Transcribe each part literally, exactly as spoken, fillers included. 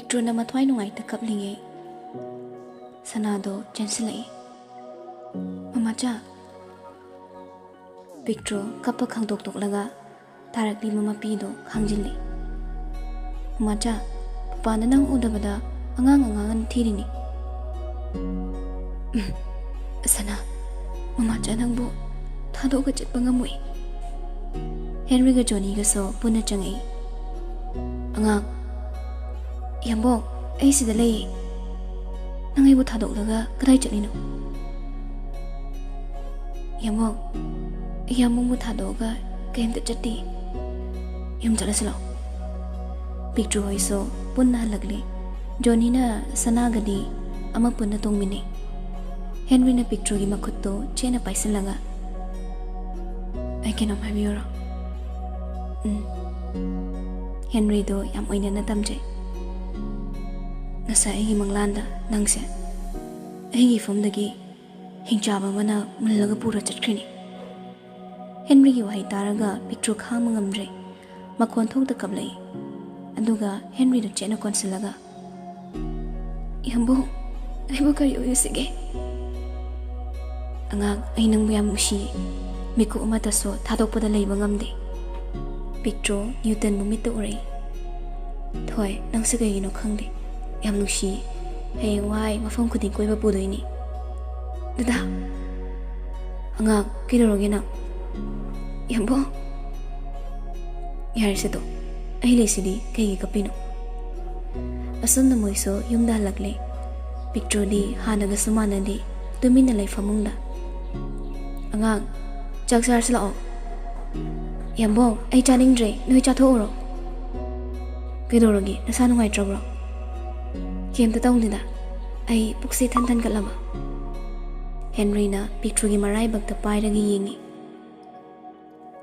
ꯄꯤꯛꯇ꯭ꯔꯨꯅ ꯃꯊ꯭ꯋꯥꯏ ꯅꯨꯡꯉꯥꯏꯇ ꯀꯞꯂꯤꯉꯩ ꯁꯅꯥꯗꯣ ꯆꯦꯟꯁꯤꯜꯂꯛꯏ꯫ "ꯃꯃꯥꯆꯥ!" ꯄꯤꯛꯇ꯭ꯔꯨ ꯀꯞꯄ ꯈꯪꯗꯣꯛꯇꯣꯛꯂꯒ ꯇꯥꯔꯛꯂꯤꯕ ꯃꯄꯤꯗꯣ ꯈꯥꯡꯖꯤꯜꯂꯤ꯫ "ꯃꯃꯥꯆꯥ, ꯄꯄꯥꯅ ꯅꯪ ꯎꯗꯕꯗ ꯑꯉꯥꯡ ꯑꯉꯥꯡ ꯑꯅ ꯊꯤꯔꯤꯅꯤ꯫" "ꯎꯝ, ꯁꯅꯥ, ꯃꯃꯥꯆꯥ ꯅꯪꯕꯨ ꯊꯥꯗꯣꯛꯑꯒ ꯆꯠꯄ ꯉꯝꯃꯣꯏ꯫" ꯍꯦꯟꯔꯤꯒ ꯖꯣꯅꯤꯒꯁꯨ ꯄꯨꯟꯅ ꯆꯪꯉꯛꯏ꯫ "ꯑꯉꯥꯡ, ꯌꯥꯝꯕꯣꯡ, ꯑꯩ ꯁꯤꯗ ꯂꯩꯌꯦ꯫ ꯅꯪ ꯑꯩꯕꯨ ꯊꯥꯗꯣꯛꯂꯒ ꯀꯗꯥꯏ ꯆꯠꯂꯤꯅꯣ?" "ꯌꯥꯝꯕꯣꯡ, ꯑꯩ ꯌꯥꯝꯕꯣꯡꯕꯨ ꯊꯥꯗꯣꯛꯑꯒ ꯀꯩꯝꯇ ꯆꯠꯇꯦ꯫ ꯌꯨꯝ ꯆꯠꯂꯁꯤ ꯂꯥꯛꯑꯣ꯫" ꯄꯤꯛꯇ꯭ꯔꯨ ꯍꯣꯏꯁꯨ ꯄꯨꯟꯅ ꯍꯜꯂꯛꯂꯦ꯫ ꯖꯣꯅꯤꯅ ꯁꯅꯥꯒꯗꯤ ꯑꯃ ꯄꯨꯟꯅ ꯇꯣꯡꯃꯤꯟꯅꯩ꯫ ꯍꯦꯟꯔꯤꯅ ꯄꯤꯛꯇ꯭ꯔꯨꯒꯤ ꯃꯈꯨꯠꯇꯣ ꯆꯦꯠꯅ ꯄꯥꯏꯁꯤꯜꯂꯒ, "ꯑꯩ ꯀꯩꯅꯣꯝ ꯍꯥꯏꯕꯤꯌꯨꯔꯣ?" "ꯎꯝ꯫" ꯍꯦꯟꯔꯤꯗꯣ ꯌꯥꯝ ꯑꯣꯏꯅꯅ ꯇꯝꯖꯩ꯫ "ꯉꯁꯥꯏ ꯑꯩꯒꯤ ꯃꯪꯂꯥꯟꯗ ꯅꯪꯁꯦ ꯑꯩꯒꯤ ꯏꯐꯝꯗꯒꯤ ꯍꯤꯡꯆꯥꯕ ꯑꯃꯅ ꯃꯨꯜꯂꯒ ꯄꯨꯔ ꯆꯠꯈ꯭ꯔꯤꯅꯤ꯫" ꯍꯦꯟꯔꯤꯒꯤ ꯋꯥꯍꯩ ꯇꯥꯔꯒ ꯄꯤꯛꯇ꯭ꯔꯨ ꯈꯥꯡꯕ ꯉꯝꯗ꯭ꯔꯦ꯫ ꯃꯈꯣꯟ ꯊꯣꯛꯇ ꯀꯞꯂꯛꯏ꯫ ꯑꯗꯨꯒ ꯍꯦꯟꯔꯤꯗ ꯆꯦꯠꯅ ꯀꯣꯟꯁꯤꯜꯂꯒ, "ꯌꯥꯝꯕꯨꯡ, ꯑꯩꯕꯨ ꯀꯔꯤ ꯑꯣꯏꯔꯨꯁꯤꯒꯦ?" "ꯑꯉꯥꯡ, ꯑꯩ ꯅꯪꯕꯨ ꯌꯥꯝ ꯅꯨꯡꯁꯤꯌꯦ꯫ ꯃꯤꯀꯨꯞ ꯑꯃꯠꯇꯁꯨ ꯊꯥꯗꯣꯛꯄꯗ ꯂꯩꯕ ꯉꯝꯗꯦ꯫" ꯄꯤꯛꯇ꯭ꯔꯨ ꯅ꯭ꯌꯨꯇꯟꯕꯨ ꯃꯤꯠꯇ ꯎꯔꯛꯏ꯫ "ꯊꯣꯏ, ꯅꯪꯁꯦ ꯀꯩꯒꯤꯅꯣ ꯈꯪꯗꯦ, ꯌꯥꯝ ꯅꯨꯡꯁꯤꯌꯦ꯫ ꯍꯌꯦꯡꯋꯥꯏ ꯃꯐꯝ ꯈꯨꯗꯤꯡ ꯀꯣꯏꯕ ꯄꯨꯗꯣꯏꯅꯤ꯫" "ꯗꯗꯥ!" "ꯑꯉꯥꯡ, ꯀꯩꯗꯧꯔꯒꯦ ꯅꯪ?" "ꯌꯥꯝꯕꯨꯡ!" "ꯌꯥꯔꯦꯁꯦ ꯇꯣ, ꯑꯩ ꯂꯩꯁꯤꯗꯤ, ꯀꯩꯒꯤ ꯀꯞꯄꯤꯅꯣ?" ꯑꯁꯨꯝꯅ ꯃꯣꯏꯁꯨ ꯌꯨꯝꯗ ꯍꯜꯂꯛꯂꯦ꯫ ꯄꯤꯛꯇ꯭ꯔꯨꯗꯤ ꯍꯥꯟꯅꯒꯁꯨ ꯃꯥꯟꯅꯗꯦ, ꯇꯨꯃꯤꯟꯅ ꯂꯩ ꯐꯃꯨꯡꯗ꯫ "ꯑꯉꯥꯡ, ꯆꯥꯛ ꯆꯥꯔꯁꯤ ꯂꯥꯛꯑꯣ꯫" "ꯌꯥꯝꯕꯨꯡ, ꯑꯩ ꯆꯥꯅꯤꯡꯗ꯭ꯔꯦ, ꯅꯣꯏ ꯆꯥꯊꯣꯛꯎꯔꯣ꯫" "ꯀꯩꯗꯧꯔꯒꯦ, ꯅꯁꯥ ꯅꯨꯡꯉꯥꯏꯇ꯭ꯔꯕ꯭ꯔꯣ?" "ꯀꯩꯝꯇ ꯇꯧꯗꯦꯗ, ꯑꯩ ꯄꯨꯛꯁꯦ ꯏꯊꯟ ꯊꯟꯒꯠꯂꯕ꯫" ꯍꯦꯟꯔꯤꯅ ꯄꯤꯛꯇ꯭ꯔꯨꯒꯤ ꯃꯔꯥꯏꯕꯛꯇ ꯄꯥꯏꯔꯒ ꯌꯦꯡꯉꯤ꯫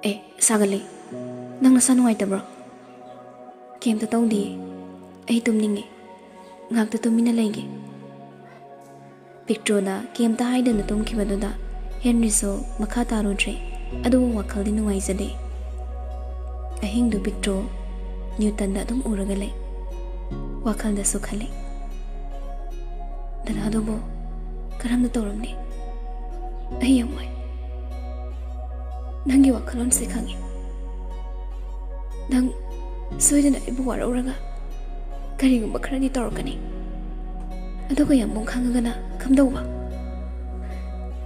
"ꯑꯦ, ꯁꯥꯒꯠꯂꯦ, ꯅꯪ ꯅꯁꯥ ꯅꯨꯡꯉꯥꯏꯇꯕ꯭ꯔꯣ?" "ꯀꯩꯝꯇ ꯇꯧꯗꯤꯌꯦ, ꯑꯩ ꯇꯨꯝꯅꯤꯡꯉꯦ, ꯉꯥꯛꯇ ꯇꯨꯃꯤꯟꯅ ꯂꯩꯒꯦ꯫" ꯄꯤꯛꯇ꯭ꯔꯨꯅ ꯀꯩꯝꯇ ꯍꯥꯏꯗꯅ ꯇꯨꯝꯈꯤꯕꯗꯨꯗ ꯍꯦꯟꯔꯤꯁꯨ ꯃꯈꯥ ꯇꯥꯔꯨꯗ꯭ꯔꯦ, ꯑꯗꯨꯕꯨ ꯋꯥꯈꯜꯗꯤ ꯅꯨꯡꯉꯥꯏꯖꯗꯦ꯫ ꯑꯍꯤꯡꯗꯨ ꯄꯤꯛꯇ꯭ꯔꯨ ꯅ꯭ꯌꯨꯇꯟꯗ ꯑꯗꯨꯝ ꯎꯔꯒ ꯂꯩ꯫ ꯋꯥꯈꯜꯗꯁꯨ ꯈꯜꯂꯤ, "ꯗꯗꯥꯗꯨꯕꯨ ꯀꯔꯝꯅ ꯇꯧꯔꯝꯅꯤ? ꯑꯩ ꯌꯥꯝ ꯋꯥꯏ꯫ ꯅꯪꯒꯤ ꯋꯥꯈꯜꯂꯣꯟꯁꯦ ꯈꯪꯉꯤ꯫ ꯅꯪ ꯁꯣꯏꯗꯅ ꯑꯩꯕꯨ ꯋꯥꯔꯧꯔꯒ ꯀꯔꯤꯒꯨꯝꯕ ꯈꯔꯗꯤ ꯇꯧꯔꯛꯀꯅꯤ꯫ ꯑꯗꯨꯒ ꯌꯥꯝꯕꯨꯡ ꯈꯪꯉꯒꯅ ꯀꯝꯗꯧꯕ?"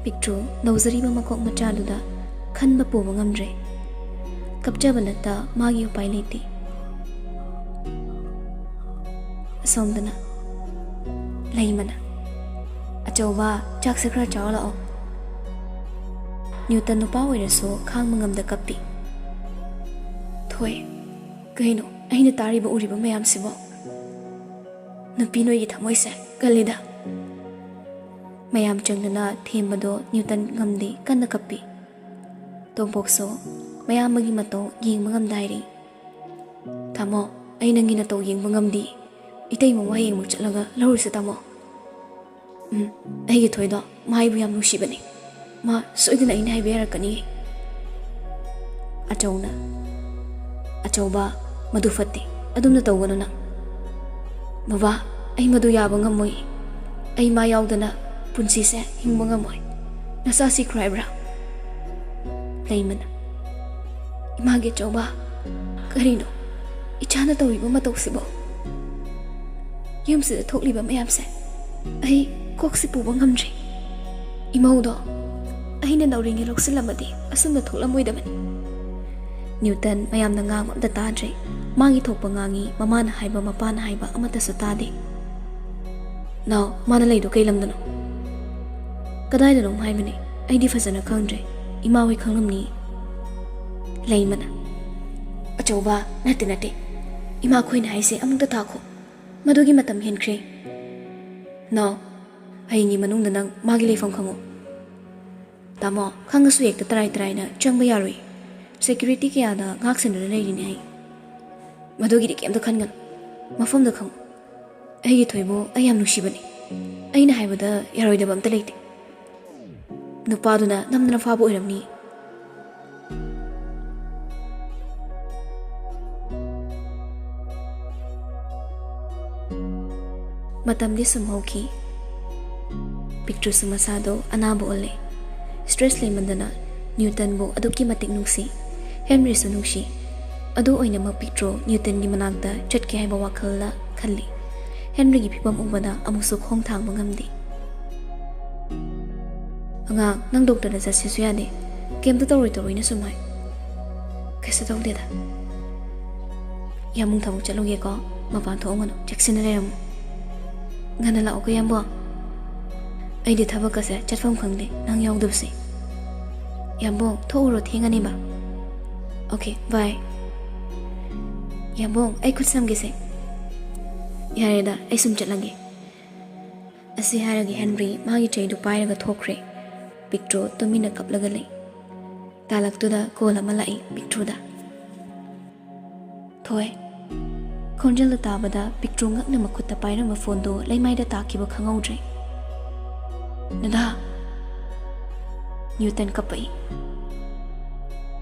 ꯄꯤꯛꯇ꯭ꯔꯨ ꯅꯧꯖꯔꯤꯕ ꯃꯀꯣꯛ ꯃꯆꯥꯗꯨꯗ ꯈꯟꯕ ꯄꯨꯕ ꯉꯝꯗ꯭ꯔꯦ꯫ ꯀꯞꯆꯕ ꯅꯠꯇ ꯃꯥꯒꯤ ꯎꯄꯥꯏ ꯂꯩꯇꯦ꯫ ꯑꯁꯣꯝꯗꯅ ꯂꯩꯃꯅ, "ꯑꯆꯧꯕ, ꯆꯥꯛꯁꯦ ꯈꯔ ꯆꯥꯎ ꯂꯥꯛꯑꯣ꯫" ꯅ꯭ꯌꯨꯇꯟ ꯅꯨꯄꯥ ꯑꯣꯏꯔꯁꯨ ꯈꯥꯡꯕ ꯉꯝꯗ ꯀꯞꯄꯤ꯫ "ꯊꯣꯏ, ꯀꯩꯅꯣ ꯑꯩꯅ ꯇꯥꯔꯤꯕ ꯎꯔꯤꯕ ꯃꯌꯥꯝꯁꯤꯕꯣ? ꯅꯨꯄꯤ ꯅꯣꯏꯒꯤ ꯊꯃꯣꯏꯁꯦ ꯀꯜꯂꯤꯗ꯫" ꯃꯌꯥꯝ ꯆꯪꯗꯅ ꯊꯦꯝꯕꯗꯣ ꯅ꯭ꯌꯨꯇꯟ ꯉꯝꯗꯦ, ꯀꯟꯅ ꯀꯞꯄꯤ꯫ ꯇꯣꯝꯄꯣꯛꯁꯨ ꯃꯌꯥꯝꯕꯒꯤ ꯃꯇꯧ ꯌꯦꯡꯕ ꯉꯝꯗ ꯍꯥꯏꯔꯤ, "ꯇꯥꯃꯣ, ꯑꯩ ꯅꯪꯒꯤ ꯅꯇꯧ ꯌꯦꯡꯕ ꯉꯝꯗꯦ꯫ ꯏꯇꯩꯃ ꯍꯌꯦꯡꯃꯛ ꯆꯠꯂꯒ ꯂꯧꯔꯨꯁꯦ ꯇꯥꯃꯣ꯫" "ꯎꯝ, ꯑꯩꯒꯤ ꯊꯣꯏꯗꯣ ꯃꯥ ꯑꯩꯕꯨ ꯌꯥꯝ ꯅꯨꯡꯁꯤꯕꯅꯤ꯫ ꯃꯥ ꯁꯣꯏꯗꯅ ꯑꯩꯅ ꯍꯥꯏꯕ ꯌꯥꯔꯛꯀꯅꯤ꯫" ꯑꯆꯧꯅ, "ꯑꯆꯧꯕ, ꯃꯗꯨ ꯐꯠꯇꯦ꯫ ꯑꯗꯨꯝꯅ ꯇꯧꯒꯅꯨ ꯅꯪ꯫" "ꯕꯕꯥ, ꯑꯩ ꯃꯗꯨ ꯌꯥꯕ ꯉꯝꯃꯣꯏ꯫ ꯑꯩ ꯃꯥ ꯌꯥꯎꯗꯅ ꯄꯨꯟꯁꯤꯁꯦ ꯍꯤꯡꯕ ꯉꯝꯃꯣꯏ꯫ ꯅꯆꯥ ꯁꯤꯈ꯭ꯔꯣ ꯍꯥꯏꯕ꯭ꯔꯥ?" ꯂꯩꯃꯅ, "ꯏꯃꯥꯒꯤ ꯑꯆꯧꯕ, ꯀꯔꯤꯅꯣ ꯏꯆꯥꯅ ꯇꯧꯔꯤꯕ ꯃꯇꯧꯁꯤꯕꯣ? ꯌꯨꯝꯁꯤꯗ ꯊꯣꯛꯂꯤꯕ ꯃꯌꯥꯝꯁꯦ ꯑꯩ ꯀꯣꯛꯁꯤ ꯄꯨꯕ ꯉꯝꯗ꯭ꯔꯦ꯫ ꯏꯃꯧꯗꯣ ꯑꯩꯅ ꯅꯧꯔꯤꯉꯩ ꯂꯧꯁꯤꯜꯂꯝꯃꯗꯤ ꯑꯁꯨꯝꯅ ꯊꯣꯛꯂꯝꯃꯣꯏꯗꯕꯅꯤ꯫" ꯅ꯭ꯌꯨꯇꯟ ꯃꯌꯥꯝꯅ ꯉꯥꯡꯕ ꯑꯝꯇ ꯇꯥꯗ꯭ꯔꯦ꯫ ꯃꯥꯒꯤ ꯊꯣꯛꯄ ꯉꯥꯡꯉꯤ, ꯃꯃꯥꯅ ꯍꯥꯏꯕ, ꯃꯄꯥꯅ ꯍꯥꯏꯕ ꯑꯃꯠꯇꯁꯨ ꯇꯥꯗꯦ꯫ "ꯅꯥꯎ, ꯃꯥꯅ ꯂꯩꯗꯣ ꯀꯩ ꯂꯝꯗꯅꯣ?" "ꯀꯗꯥꯏꯗꯅꯣꯝ ꯍꯥꯏꯕꯅꯦ, ꯑꯩꯗꯤ ꯐꯖꯅ ꯈꯪꯗ꯭ꯔꯦ꯫ ꯏꯃꯥ ꯍꯣꯏ ꯈꯪꯂꯝꯅꯤ꯫" ꯂꯩꯃꯅ, "ꯑꯆꯧꯕ, ꯅꯠꯇꯦ, ꯅꯠꯇꯦ꯫ ꯏꯃꯥ ꯈꯣꯏꯅ ꯍꯥꯏꯁꯦ ꯑꯃꯨꯛꯇ ꯇꯥꯈꯣ꯫ ꯃꯗꯨꯒꯤ ꯃꯇꯝ ꯍꯦꯟꯈ꯭ꯔꯦ꯫ ꯅꯥꯎ, ꯍꯌꯦꯡꯒꯤ ꯃꯅꯨꯡꯗ ꯅꯪ ꯃꯥꯒꯤ ꯂꯩꯐꯝ ꯈꯪꯉꯨ꯫ ꯇꯥꯃꯣ, ꯈꯪꯉꯁꯨ ꯍꯦꯛꯇ ꯇꯔꯥꯏ ꯇꯔꯥꯏꯅ ꯆꯪꯕ ꯌꯥꯔꯣꯏ꯫ ꯁꯦꯀ꯭ꯌꯨꯔꯤꯇꯤ ꯀꯌꯥꯅ ꯉꯥꯛ ꯁꯦꯟꯗꯨꯅ ꯂꯩꯔꯤꯅꯦ ꯑꯩ꯫ ꯃꯗꯨꯒꯤꯗꯤ ꯀꯩꯝꯇ ꯈꯟꯒꯅꯨ꯫ ꯃꯐꯝꯗ ꯈꯪꯉꯨ꯫ ꯑꯩꯒꯤ ꯊꯣꯏꯕꯨ ꯑꯩ ꯌꯥꯝ ꯅꯨꯡꯁꯤꯕꯅꯤ꯫ ꯑꯩꯅ ꯍꯥꯏꯕꯗ ꯌꯥꯔꯣꯏꯗꯕ ꯑꯝꯇ ꯂꯩꯇꯦ꯫ ꯅꯨꯄꯥꯗꯨꯅ ꯅꯝꯗꯅ ꯐꯥꯕ ꯑꯣꯏꯔꯝꯅꯤ꯫" ꯃꯇꯝꯗꯤ ꯁꯨꯝ ꯍꯧꯈꯤ꯫ ꯄꯤꯛꯇ꯭ꯔꯨꯁꯨ ꯃꯁꯥꯗꯣ ꯑꯅꯥꯕ ꯎꯠꯂꯦ꯫ ꯁ꯭ꯇ꯭ꯔꯦꯁ ꯂꯩꯃꯟꯗꯅ ꯅ꯭ꯌꯨꯇꯟꯕꯨ ꯑꯗꯨꯛꯀꯤ ꯃꯇꯤꯛ ꯅꯨꯡꯁꯤ, ꯍꯦꯟꯔꯤꯁꯨ ꯅꯨꯡꯁꯤ꯫ ꯑꯗꯨ ꯑꯣꯏꯅꯃꯛ ꯄꯤꯛꯇ꯭ꯔꯨ ꯅ꯭ꯌꯨꯇꯟꯒꯤ ꯃꯅꯥꯛꯇ ꯆꯠꯀꯦ ꯍꯥꯏꯕ ꯋꯥꯈꯜꯗ ꯈꯜꯂꯤ꯫ ꯍꯦꯟꯔꯤꯒꯤ ꯐꯤꯕꯝ ꯎꯕꯗ ꯑꯃꯨꯛꯁꯨ ꯈꯣꯡ ꯊꯥꯡꯕ ꯉꯝꯗꯦ꯫ "ꯑꯉꯥꯡ, ꯅꯪ ꯗꯣꯛꯇꯔꯗ ꯆꯠꯁꯤꯁꯨ ꯌꯥꯗꯦ꯫ ꯀꯩꯝꯇ ꯇꯧꯔꯣꯏ ꯇꯧꯔꯣꯏꯅ ꯁꯨꯝ ꯍꯥꯏ꯫" "ꯀꯩꯁꯨ ꯇꯧꯗꯦꯗ꯫ ꯌꯥꯝꯕꯨꯡ ꯊꯕꯛ ꯆꯠꯂꯨꯒꯦꯀꯣ, ꯃꯄꯥꯟ ꯊꯣꯛꯑꯝꯒꯅꯨ, ꯆꯦꯛꯁꯤꯟꯅ ꯂꯩꯔꯝꯃꯨ꯫ ꯉꯟꯅ ꯂꯥꯛꯎꯀꯣ ꯌꯥꯝꯕꯨꯡ꯫ ꯑꯩꯗꯤ ꯊꯕꯛꯀꯁꯦ ꯆꯠꯐꯝ ꯈꯪꯗꯦ ꯅꯪ ꯌꯥꯎꯗꯕꯁꯦ꯫ ꯌꯥꯝꯕꯨꯡ, ꯊꯣꯛꯎꯔꯣ, ꯊꯦꯡꯉꯅꯤꯕ꯫ ꯑꯣꯀꯦ, ꯕꯥꯏ꯫ ꯌꯥꯝꯕꯨꯡ, ꯑꯩ ꯈꯨꯠ ꯁꯝꯒꯦꯁꯦ꯫ ꯌꯥꯔꯦꯗ, ꯑꯩ ꯁꯨꯝ ꯆꯠꯂꯒꯦ꯫" ꯑꯁꯤ ꯍꯥꯏꯔꯒ ꯍꯦꯟꯔꯤ ꯃꯥꯒꯤ ꯆꯩꯗꯨ ꯄꯥꯏꯔꯒ ꯊꯣꯛꯈ꯭ꯔꯦ꯫ ꯄꯤꯛꯇ꯭ꯔꯨ ꯇꯨꯃꯤꯟꯅ ꯀꯞꯂꯒ ꯂꯩ꯫ ꯇꯥꯂꯛꯇꯨꯗ ꯀꯣꯜ ꯑꯃ ꯂꯥꯛꯏ ꯄꯤꯛꯇ꯭ꯔꯨꯗ꯫ "ꯊꯣꯏ꯫" ꯈꯣꯟꯖꯦꯜꯗꯨ ꯇꯥꯕꯗ ꯄꯤꯛꯇ꯭ꯔꯨ ꯉꯛꯅ ꯃꯈꯨꯠꯇ ꯄꯥꯏꯔꯝꯕ ꯐꯣꯟꯗꯨ ꯂꯩꯃꯥꯏꯗ ꯇꯥꯈꯤꯕ ꯈꯪꯍꯧꯗ꯭ꯔꯦ꯫ "ꯗꯗꯥ!" ꯅ꯭ꯌꯨꯇꯟ ꯀꯞꯄꯛꯏ꯫